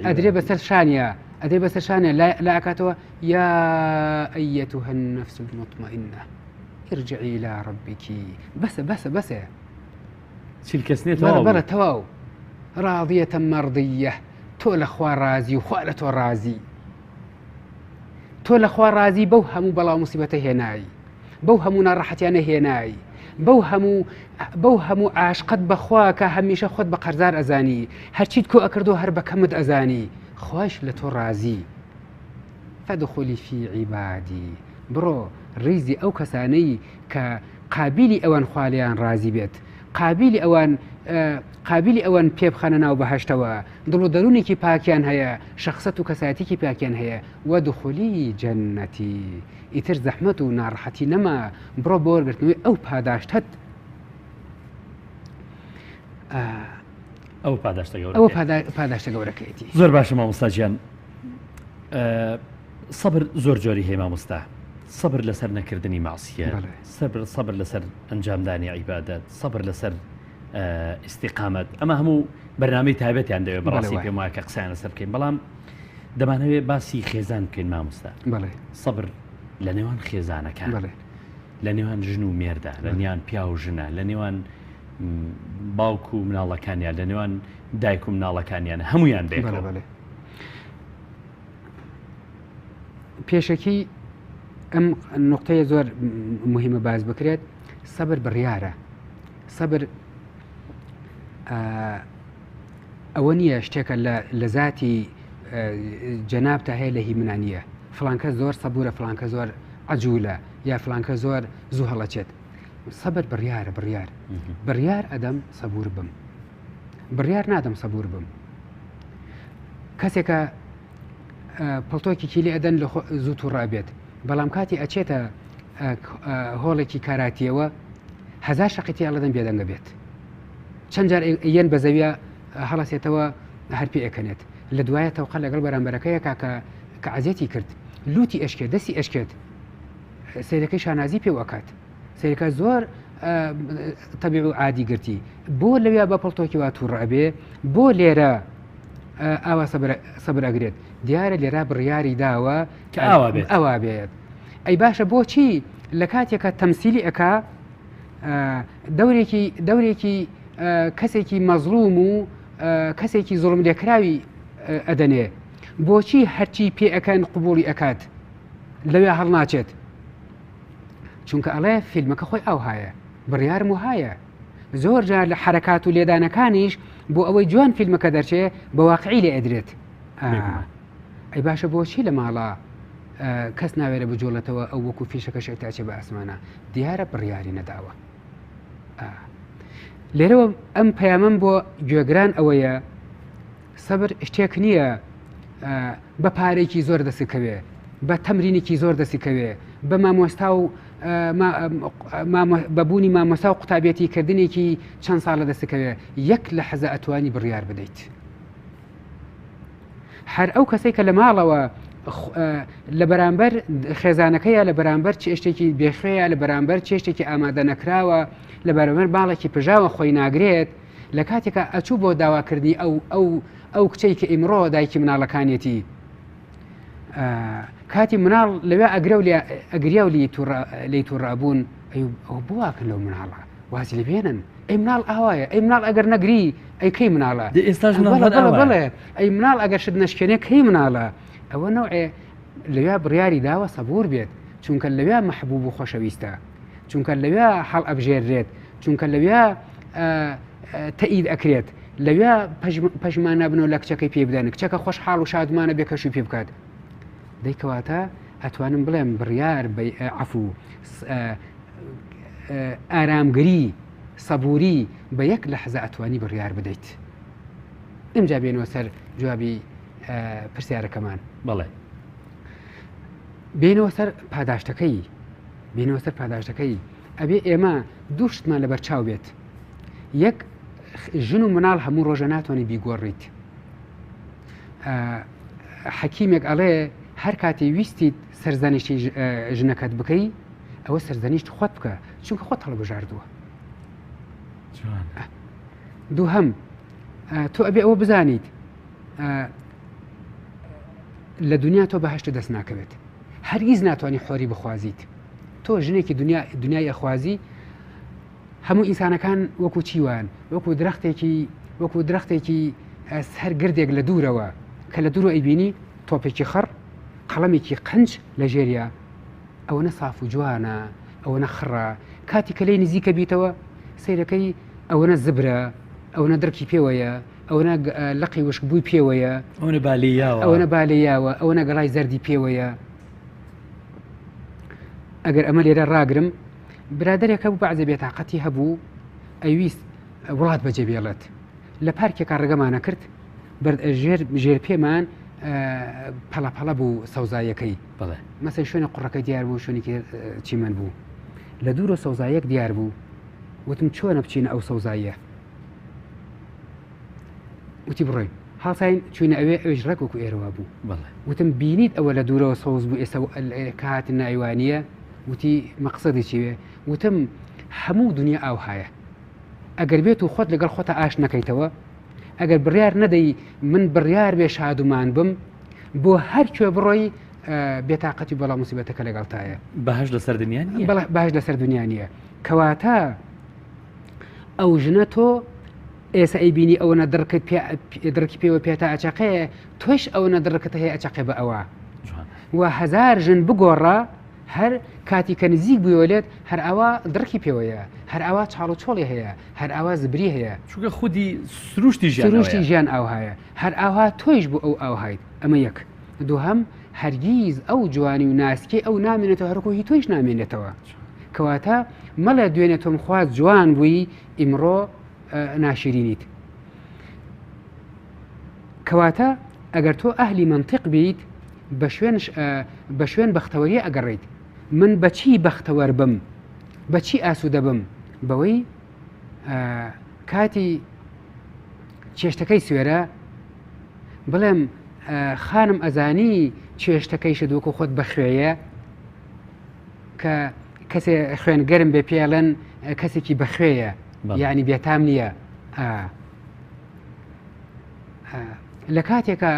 ئەدرێ بەسەر شانیا ئەدرێ بەسەر شانە لا ئەکاتەوە یا أيتها النفس المطمئنة ارجعي إلى ربك بەسە بەسە بەسە چیلکەس نیە تەواو بەڵێ تەواو ڕاضیەتە مەڕدیە تۆ لە خوا ڕازی و خوا لە تۆ ڕازی تۆ لە خوا ڕازی بەو هەموو بەڵاو مسیبەتە هێنایی بەو هەموو ناڕەحەتیانە هێنایی بەو هەموو بەو هەموو عاشقت بەخوا کە هەمیشە خۆت بە قەرزار ئەزانی هەرچیت کۆ ئەکردو هەر بە کەمت ئەزانی خوایش لە تۆ ڕازی فادخلی فی عیبادی بڕۆ ڕیزی ئەو کەسانەی کە قابیلی ئەوان خوا لێیان ڕازی بێت قابیلی ئەوان قابیلی ئەوان پێ بخەنە ناو بەهشتەوە دڵ و دەروونێکی پاکیان هەیە شخصەت و کەسایەتێکی پاکیان هەیە وەدخلی جەنەتی ئیتر زەحمەت و ناڕەحەتی نەما بڕۆ بۆ وەرگرتنەوەی ئەو پاداشتەت ئەو پاداشتە گەورە ئەو پاداشتە گەورەکەیەتی زۆر باشە مامۆستا گیان سەبر زۆر جۆری هەیە مامۆستا سەبر لەسەر نەکردنی مەعسیەت سەبر سەبر لەسەر ئەنجامدانی عیبادەت سەبر لەسەر ئیسیقامەت ئەمە هەموو بەرنامەی تایبەتیان دەوێت بەڕاستی پێم وایە کە قسەیان لەسەر بکەین بەڵام دەمانەوێت باسی خێزان بکەین مامۆستا سەبر لە نێوان خێزانەکان لە نێوان ژن و مێردە لە نێوان پیا و ژنە لە نێوان باوک و مناڵەکانیان لە نێوان دایک و مناڵەکانیان هەمویان بێکەوە. پێشەکی ئەم نقطەیە زۆر مهمە باز بکرێت سەبر بڕیارە سەبر ئەوە نییە شتێکە لە زاتی جەنابتا هەیە لە هی منا نییە فلانکە زۆر سەبورە فلانکە زۆر عجولە یا فلانکە زۆر زوو هەڵەچێت سەبر بڕیارە بڕیار بڕیار ئەدەم سەبور بم بڕیار نادەم سەبور بم کەسێکە پڵتۆکی کیلی ئەدەن لە زوو تووڕە بێت بەڵام کاتی ئەچێتە هۆڵێکی کاراتیەوە هەزار شەقی تێڵەدەن بێدەنگە بێت چەند جار یەن بە زەویە هەڵەسێتەوە هەر پێ ئەکەنێت لە دوایە تەوقە لەگەڵ بەرامبەرەکەیە کاکە کە عەزێتی کرد لوتی ئەشکێت دەستی ئەشکێت سیرەکەی شانازی پێ ئەکات سیرەکە زۆر تەبیع و عادی گرتی بۆ لەویا بە پڵتۆکی وا تووڕ ئەبێ بۆ لێرە ئاوا سەبر ئەگرێت دیارە لێرە بڕیاری داوە کە ئاوا بێت ئەوا بێت ئەی باشە بۆچی لە کاتێکە تەمسیلی ئەکا دەورێکی دەورێکی کەسێکی مەزڵوم و کەسێکی زوڵم لێکراوی ئەدەنێ بۆچی هەرچی پێ ئەکەن قوبوڵی ئەکات لەوێ هەڵناچێت چونکە ئەڵێ فیلمەکە خۆی ئاوهایە بڕیارم وهایە زۆر جار لە حرەکات و لێدانەکانیش بۆ ئەوەی جوان فیلمەکە دەرچێ بە واقعی لێ ئەدرێت ئەی باشە بۆچی لە ماڵا کەس ناوێرە بجوڵێتەوە ئەو وەکو فیشەکە شێتە ئەچێ بە ئاسمانە دیارە بڕیاری نەداوە لێرەوە ئەم پەیامەم بۆ گوێگران ئەوەیە سەبر شتێک نییە بە پارێکی زۆر دەسکەوێ بە تەمرینێکی زۆر دەسکەوێ بە مامۆستا و بە بوونی مامۆستا و قوتابێتی کردنێکی چەند ساڵە دەسکەوێ یەک لە حەزە ئەتوانی بڕیار بدەیت. هەر ئەو کەسەی کە لە ماڵەوە لە بەرامبەر خێزانەکەیە لە بەرامبەر چێشتێکی بێخوێیە لە بەرامبەر چێشتێکی ئامادە نەکراوە لە بەرامبەر باڵێکی پژاوە خۆی ناگرێت لە کاتێکا ئەچوو بۆ داواکردنی ئەو ئەو ئەو کچەی کە ئیمڕۆ دایکی مناڵەکانیەتی کاتی مناڵ لەوێ ئەگرە و ئەگریا و لی تووڕابوون ئەو بواکن لەو مناڵە وازی لێ بێنن ئەی مناڵ ئاوایە ئەی مناڵ ئەگەر نەگری ئەی کەی مناڵە ئێستاش بەڵێ ئەی مناڵ ئەگەر شت نەشکێنێ کەی مناڵە ئەوە نەوعێ لەویا بڕیاری داوە سەبوور بێت، چونکە لەویا مەحبوب و خۆشەویستە، چونکە لەویا هەڵئەبژێررێت، چونکە لەویا تەئید ئەکرێت، لەویا پەژمان نابنەوە لە کچەکەی پێ بدەن، کچەکە خۆشحاڵ و شادمانە بێ کەشوی پێ بکات. دەی کەواتە ئەتوانم بڵێم بڕیار بە عەفو، ئارامگری، سەبووری بە یەک لەحزە ئەتوانی بڕیار بدەیت. ئمجا بێنەوە سەر جوابی پرسیارەکەمان. بەڵێ. بێنەوە سەر پاداشتەکەی بێنەوە سەر پاداشتەکەی ئەبێ ئێمە دوو شتمان لەبەر چاو بێت یەک ژن و مناڵ هەموو ڕۆژە ناتوانانی بیگۆڕیت حەکیمێک ئەڵێ هەر کاتی ویستیت سەرزەنیشتی ژنەکەت بکەی ئەوە سەرزەنیشت خۆت بکە چونکە خۆت هەڵبژاردووە دووهەم تۆ ئەبێ ئەوە بزانیت لە دنیا تۆ بەهشت دەست ناکەوێت هەرگیز ناتوانانی حۆری بخوازیت تۆ ژنێکی دنیا دنیای ئەخوازی هەموو ئینسانەکان وەکو چیوان وەکو درەختێکی وەکو درەختێکی هەر گردێک لە دوورەوە کە لە دوورەوە ئەیبینی تۆپێکی خڕ قەڵەمێکی قنج لە ژێریا ئەوەنە ساف و جوانە ئەوەنە خڕە کاتی کە لێی نزیکە بیتەوە سەیرەکەی ئەوەنە زبرە ئەوەنە دڕکی پێوەیە ئەوەنە لەقی وشکبووی پێوەیە ئەوەنە بالیاوە ئەوەنە بالیاوە ئەوەنە گەڵای زەردی پێوەیە ئەگەر ئەمە لێرە ڕاگرم برادێک هەبوو بەعزێ بێتاقەتی هەبوو ئەویست وڵات بەجێ بێڵێت لە پارکێکا ڕێگەمانە کرد بەرد ژێر ژێر پێمان پەڵە پەڵە بوو سەوزاییەکەی بەڵێ مەسەن شوێنە قوڕەکە دیار بوو شوێنێکی چیمەن بوو لە دوورە سەوزایەک دیار بوو وتم چۆنە بچینە ئەو سەوزاییە وتی بڕۆین هەڵساین چوینە ئەوێ ئەویش ڕێک وەکو ئێرەوە بوو بەڵێ وتم بینیت ئەوە لە دوورەوە سەوز بوو ئێستا کە هاتن نایوانیە وتی مەقسەدی چیوێ وتم هەموو دنیا ئاوهایە ئەگەر بێت و خۆت لەگەڵ خۆتە ئاش نەکەیتەوە ئەگەر بڕیار نەدەی من بڕیار بێ شادومان بم بۆ هەر کوێ بڕۆی بێتاقەتی بەڵام مسیبەتەکە لەگەڵتایە بەهش لەسەر دنیا نییە بەڵێ بەهش لەسەر دنیا نییە کەواتە ئەو ژنە تۆ ئێستا ئەیبینی ئەوەنە دڕکت دڕکی پێوە پێتا ئەچەقێ تۆش ئەوەنە دڕکت هەیە ئەچەقێ بە ئەوە و هەزار ژن بگۆڕە هەر کاتی کە نزیک بوویەوە لێت هەر ئاوا دڕکی پێوەیە، هەر ئاوا چاڵ و چۆڵی هەیە، هەر ئاوا زبری هەیە. چونکە خودی سروشتی ژیان سروشتی ژیان ئاوهایە، هەر ئاوها تۆیش بۆ ئەو ئاوهایت، ئەمە یەک. دووهەم، هەرگیز ئەو جوانی و ناسکیەی ئەو نامێنێتەوە هەروەکو هی تۆیش نامێنێتەوە. کەواتە مەڵێ دوێنێ تۆم خواست جوان بووی ئیمڕۆ ناشرینیت. کەواتە ئەگەر تۆ ئەهلی مەنتیق بیت بە شوێن بە شوێن بەختەوەریە ئەگەڕێیت من بەچی بەختەوەر بم بەچی ئاسوودە بم بەوەی کاتی چێشتەکەی سوێرە بڵێم خانم ئەزانی چێشتەکەیشت وەکو خۆت بەخوێیە کە کەسێ خوێن گەرم بێ پێڵێن کەسێکی بەخوێیە یعنی بێتام نییە لە کاتێکە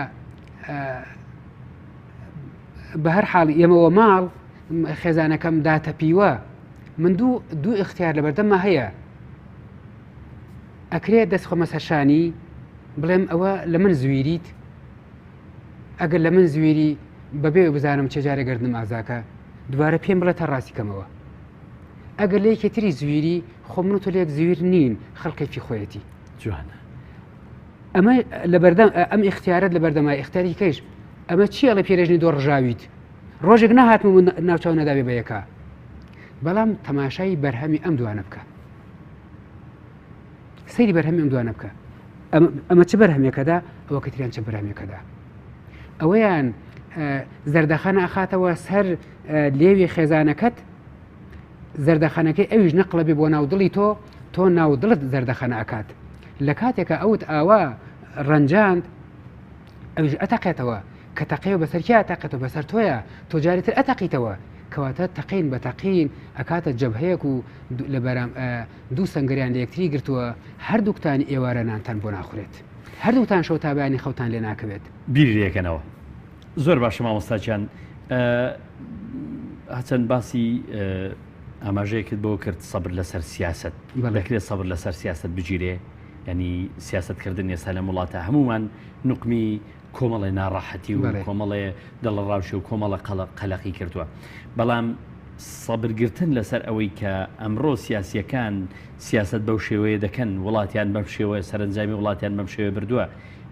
بە هەر حاڵ ئێمەوە ماڵ خێزانەکەم داتەپیوە من دوو دوو اختیار لە بەردەمما هەیە ئەکرێ دەست خۆمە سەرشانی بڵێم ئەوە لە من زویریت ئەگەر لە من زویری بەبێ بزانم چێ جارێ گردنم ئازاکە دووارە پێم بڵێ تا ڕاستی کەمەوە ئەگەر لە یەکێ تری زویری خۆ من و تۆ لێک زویر نین خەڵکێکی خۆیەتی جوانە ئەمە لەبەردەم ئەم ئیختیارەت لەبەردەما ئیختیاری کەیش ئەمە چی ئەڵێ پێرێژنی دۆ ڕژاویت ڕۆژێک نەهاتم و ناوچاو نەداوێ بە یەکە بەڵام تەماشای بەرهەمی ئەم دوانە بکە سەیری بەرهەمی ئەم دوانە بکە ئەمە چ بەرهەمێکەدا ئەوە کە تریان چ بەرهەمێکەدا ئەوەیان زەردەخەنە ئەخاتەوە سەر لێوی خێزانەکەت زەردەخەنەکەی ئەویش نەقڵە بێ بۆ ناو دڵی تۆ، تۆ ناو دڵت زەردەخەنە ئەکات. لە کاتێکا ئەوت ئاوا ڕەنجاند، ئەویش ئەتەقێتەوە. کە تەقیەوە بەسەر کێ ئەتەقێتەوە؟ بەسەر تۆیا. تۆ جارێ تر ئەتەقیتەوە. کەواتە تەقین بە تەقین ئەکاتە جەبهەیەک و لە بەرام دوو سەنگەریان لە یەکتری گرتووە، هەردووکتان ئێوارە نانتان بۆ ناخورێت. هەردووکتان شەو تا بەیانی خەوتان لێ ناکەوێت. بیری لێکەنەوە. زۆر باشە مامۆستا گیان هەچەند باسی ئاماژەیەکت بۆ کرد سەبر لەسەر سیاست دەکرێت سەبر لەسەر سیاست بگیرێ ینی سیاستکردن ئێستا لەم وڵاتە هەمومان نقمی کۆمەڵێ ناڕەحەتی و کۆمەڵێ دڵەڕاوکێ و کۆمەڵە قەلەقی کردووە. بەڵام سەبرگرتن لەسەر ئەوەی کە ئەمڕۆ سیاسییەکان سیاسەت بەو شێوەیە دەکەن، وڵاتیان بەم شێوە، سەرەنجامی وڵاتیان بەم شێوەیە بردووە،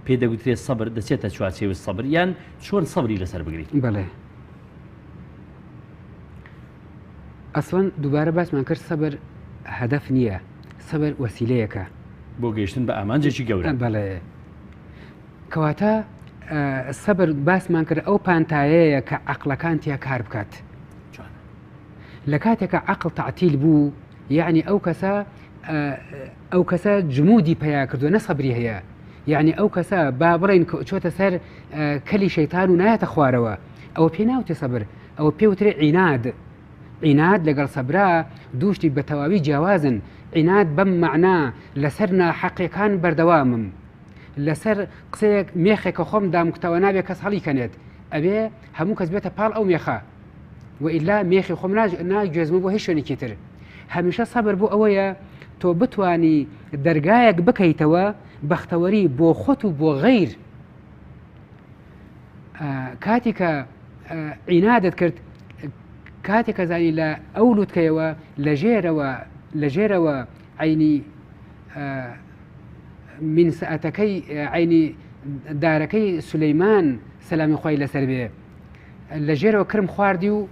پێی دەگوترێت سەبر، دەچێتە چوارچێوەی سەبر یان چۆن سەبری لەسەر بگریت؟ بەڵێ. ئەسڵەن دووبارە باسمان کرد سەبر هەدەف نییە، سەبر وەسیلەیەکە. بۆ گەیشتن بە ئامانجێکی گەورە. بەڵێ. کەواتە سەبر باسمان کرد ئەو پانتایەیە کە عەقڵەکان تیا کار بکات. لە کاتێکە عەقڵ تەعتیل بوو یعنی ئەو کەسە ئەو کەسە جمودی پیا کردووە نە سەبری هەیە یعنی ئەو کەسە با بڵێن چۆتە سەر کەلی شەیتان و نایەتە خوارەوە ئەوە پێ ناوتێ سەبر ئەوە پێوترێ عیناد عیناد لەگەڵ سەبرا دووشتی بە تەواوی جیاوازن عیناد بەم مەعنا لەسەر ناحەقیەکان بەردەوامم لەسەر قسەیەک مێخێکە خۆم دامکوتاوە نابێ کەس هەڵیکەنێت ئەبێ هەموو کەس بێتە پاڵ ئەو مێخە و ئیلا مێخی خۆم ناگوێزمە بۆ هیچ شوێنێکی تر هەمیشە سەبر بۆ ئەوەیە تۆ بتانی دەرگایەک بکەیتەوە بەختەوەری بۆ خۆت و بۆ غەیر کاتی کە عینادت کرد کاتێک کە زانی لە ئەو لوتکەیەوە لە ژێرەوە لە ژێرەوە عینی من سەعاتەکەی عینی دارەکەی سولەیمان سەلامی خۆی لەسەر بێ لە ژێرەوە کرم خواردی و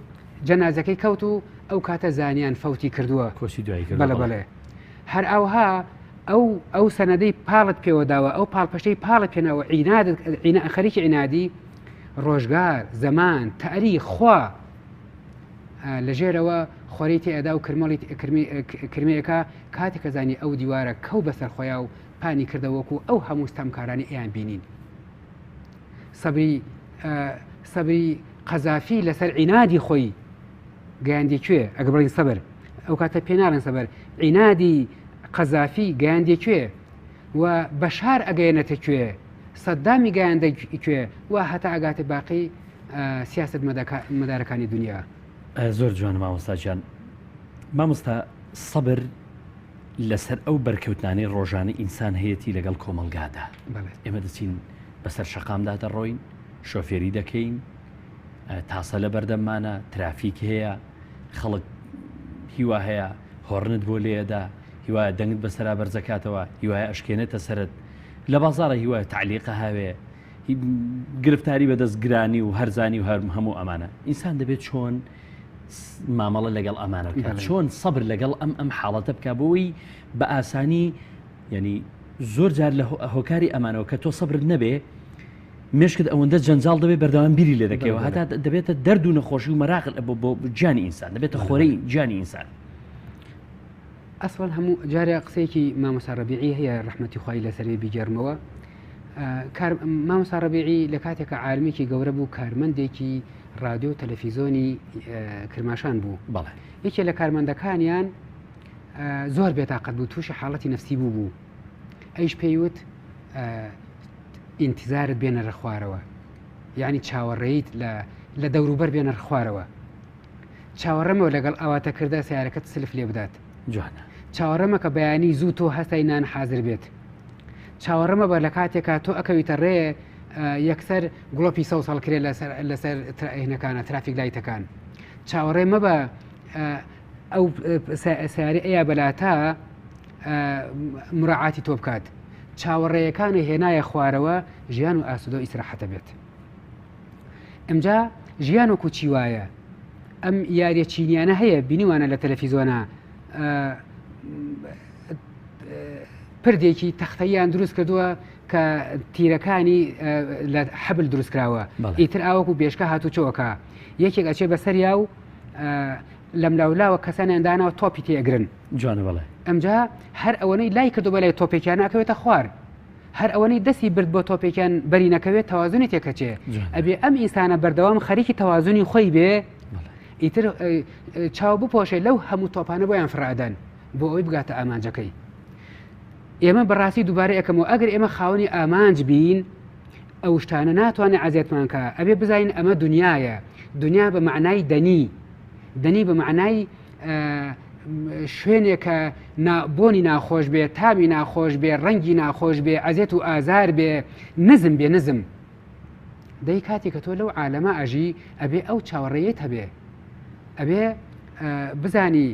جەنازەکەی کەوت و ئەو کاتە زانیان فەوتی کردووە کۆچی دوایی کرد بەڵێ بەڵێ هەر ئەوها ئەو ئەو سەنەدەی پاڵت پێوە داوە ئەو پاڵپشتەی پاڵت پێناوە عینادت عینا خەریکی عینادی ڕۆژگار زەمان تاریخ خوا لە ژێرەوە خۆری تێئەدا و کرمەڵی کرمەیەکە کاتێک کە زانی ئەو دیوارە کەو بەسەر خۆیا و پانی کردە وەکو ئەو هەموو ستەمکارانی ئەیان بینین سەبری سەبری قەزافی لەسەر عینادی خۆی گەیاندی کوێ ئەگە بڵین سەبر ئەو کاتە پێ ناڵێن سەبر عینادی قەزافی گەیاندی کوێ و بەشار ئەگەیەنێتە کوێ سەدامی گەیاندە کوێ و هەتا ئەگاتە باقی سیاست مەدارەکانی دنیا. زۆر جوانە مامۆستا گیان. مامۆستا سەبر لەسەر ئەو بەرکەوتنانەی ڕۆژانە ئینسان هەیەتی لەگەڵ کۆمەڵگادا. ئێمە دەچین بەسەر شەقامدا دەڕۆین، شۆفێری دەکەین، تاسە لە بەردەممانە، ترافیک هەیە، خەڵک هیوا هەیە هۆڕنت بۆ لێدا، هیوایە دەنگت بەسەرا بەرزەکاتەوە، هیوایە ئەشکێنێتە سەرت. لە بازاڕە هیوایە تەعلیقە هاوێ، گرفتاری بەدەست گرانی و هەرزانی و هەموو ئەمانە. ئینسان دەبێت چۆن مامەڵە لەگەڵ ئەمانە بکات، چۆن سەبر لەگەڵ ئەم ئەم حاڵەتە بکا بۆی بە ئاسانی یعنی زۆر جار لە هۆکاری ئەمانەوە کە تۆ سەبرت نەبێ مێشکت ئەوەندە جەنجاڵ دەبێت بەردەوام بیری لێ دەکەیەوە هەتا دەبێتە دەرد و نەخۆشی و مەراق بۆ گیانی ئینسان دەبێتە خۆرەی گیانی ئینسان. ئەسڵەن هەموو جارێ قسەیەکی مامۆستا ڕەبیعی هەیە ڕەحمەتی خوای لەسەر بێ بیگێڕمەوە کار مامۆستا ڕەبیعی لە کاتێکە عالمێکی گەورە بوو کارمەندێکی رادیۆ و تەلەفیزۆنی کرماشان بوو بەڵێ یەکێ لە کارمەندەکانیان زۆر بێتاقەت بوو تووشی حاڵەتی نەفسی بوو بوو ئەیش پێیوت ئینتیزارت بێنەرە خوارەوە یعنی چاوەڕێیت لە دەوروبەر بێنەر خوارەوە چاوەڕێمەوە لەگەڵ ئاواتەکردە سیارەکەت سلف لێ بدات جوانە چاوەڕێمە کە بەیانی زوو تۆ هەستای نان حازر بێت چاوەڕێمە بە لە کاتێکا تۆ ئەکەویتە ڕێ یەکسەر گڵۆپی سەوز هەڵکرێ لەسەر لەسەر هینەکانە ترافیک لایتەکان چاوەڕێ مەبە ئەو سیاری ئەیا بەلاتا مراعاتی تۆ بکات چاوەڕێیەکانی هێنایە خوارەوە ژیان و ئاسودە و ئیسراحەتە بێت ئمجا ژیان وەکو چی وایە ئەم یاریە چینیانە هەیە بینیوانە لە تەلەفیزۆنا پردێکی تەختەیان دروست کردووە کە تیرەکانی لە حەبل دروست کراوە ئیتر ئاوەکو بێشکە هاتوچۆکە یەکێک ئەچێ بەسەریا و لەملاولاوە کەسانیان داناوە تۆپی تێگرن جوانە بەڵێ ئەمجا هەر ئەوەنەی لای کردو بەلای تۆپێکیان ئەکەوێتە خوار هەر ئەوەنەی دەستی برد بۆ تۆپێکیان بەری نەکەوێت تەوازنی تێکەچێ ئەبێ ئەم ئینسانە بەردەوام خەریکی تەوازنی خۆی بێ ئیتر چاو بپۆشێ لەو هەموو تۆپانە بۆیان فڕادەن بۆ ئەوەی بگاتە ئامانجەکەی ئێمە بەڕاستی دووبارە یەکەمەوە ئەگەر ئێمە خاوەنی ئامانج بین ئەو شتانە ناتوانێت عزیەتمان کە ئەبێ بزانین ئەمە دنیاە دنیا بە معنای دەنی دەنی بە معنای شوێنێکە بۆنی ناخۆش بێ تامی ناخۆش بێ ڕەنگی ناخۆش بێ ئەزێت و ئازار بێ نزم بێ نزم. دەی کاتێک کە تۆ لەو عالەمە ئەژی ئەبێ ئەو چاوەڕێیەت هەبێ ئەبێ بزانی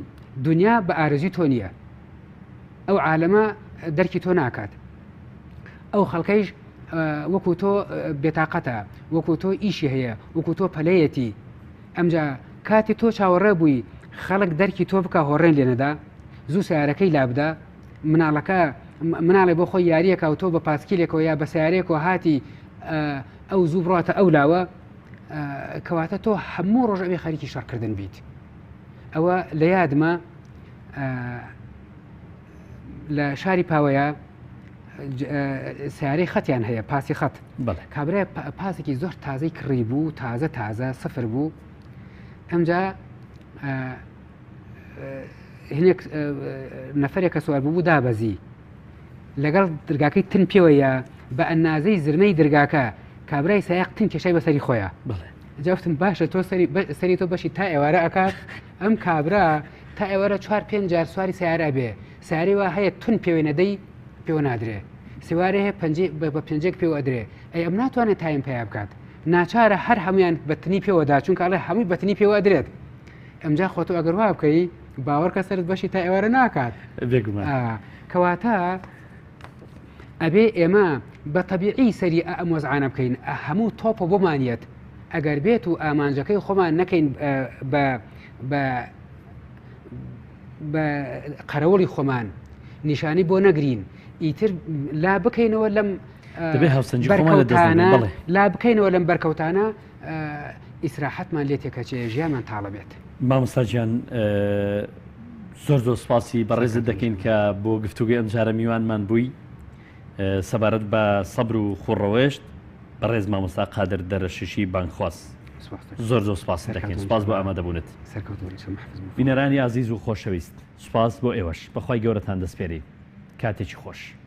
دنیا بە ئارەزوی تۆ نییە ئەو عالەمە دەرکی تۆ ناکات ئەو خەڵکەیش وەکو تۆ بێتاقەتە وەکو تۆ ئیشی هەیە وەکو تۆ پەلەیەتی ئەمجا کاتی تۆ چاوەڕێ بووی خەڵک دەرکی تۆ بکە هۆڕێن لێنەدا زوو سیارەکەی لابدا مناڵەکە مناڵێ بۆ خۆی یاریەکە و تۆ بە پاسکیلێکەوە یا بە سیارێکەوە هاتی ئەو زوو بڕاتە ئەو لاوە کەواتە تۆ هەموو ڕۆژ ئەوێ خەریکی شەڕکردن بیت ئەوە لە یادمە لە شاری پاوەیە سیارەی خەتیان هەیە پاسی خەت کابرای پاسێکی زۆر تازەی کڕی بوو تازە تازە سفر بوو ئەمجا هینێک نەفرێک کە سوار بوو دابەزی لەگەڵ درگاکەی تن پێوەیە بە ئەنازەی زرمەی درگاکە کابرای سایق تن کێشای بەسەری خۆیان جافتم باشە تۆ سەری تۆ بەشی تا ئێوارە ئەکات ئەم کابرا تا ئێوارە چوار پێنج جار سواری سیارە بێ سیارەی وا هەیە تون پێوەی نەدەی پێوە نادرێ سوارێ هەیە پەنجەی بە پەنجێک پێوە ئەدرێ ئەی ئەم ناتوانێت تایم پیا بکات ناچارە هەر هەمویان بەتنی پێوەدا چونکە ئەڵێ هەمووی بەتنی پێوە ئەدرێت ئەمجا خۆتۆ ئەگەر وا بکەی باوەڕکە سەرت بەشی تا ئێوارە ناکات بێگومان کەواتە ئەبێ ئێمە بە تەبیعی سەری ئەم وەزعانە بکەین هەموو تۆپە بۆمانیەت ئەگەر بێت و ئامانجەکەی خۆمان نەکەین بە بە بە قەرەوڵی خۆمان نیشانی بۆ نەگرین ئیتر لا بکەینەوە لەم بەرکەوتانە لا بکەینەوە لەم بەرکەوتانە ئیسراحەتمان لێ تێکەچێ ژیانمان تاڵە بێت. مامۆستا گیان زۆر زۆر سپاسی بەڕێزت دەکەین کە بۆ گفتوگوی ئەمجارە میوانمان بووی سەبارەت بە سەبر و خوڕەوێشت بەڕێز مامۆستا قادر دەرەشیشی بانگخواز زۆر زۆر سپاست دەکەین سپاس بۆ ئامادەبوونت بینەرانی ئازیز و خۆشەویست سپاس بۆ ئێوەش بەخوای گەورەتان دەسپێرین کاتێکی خۆش.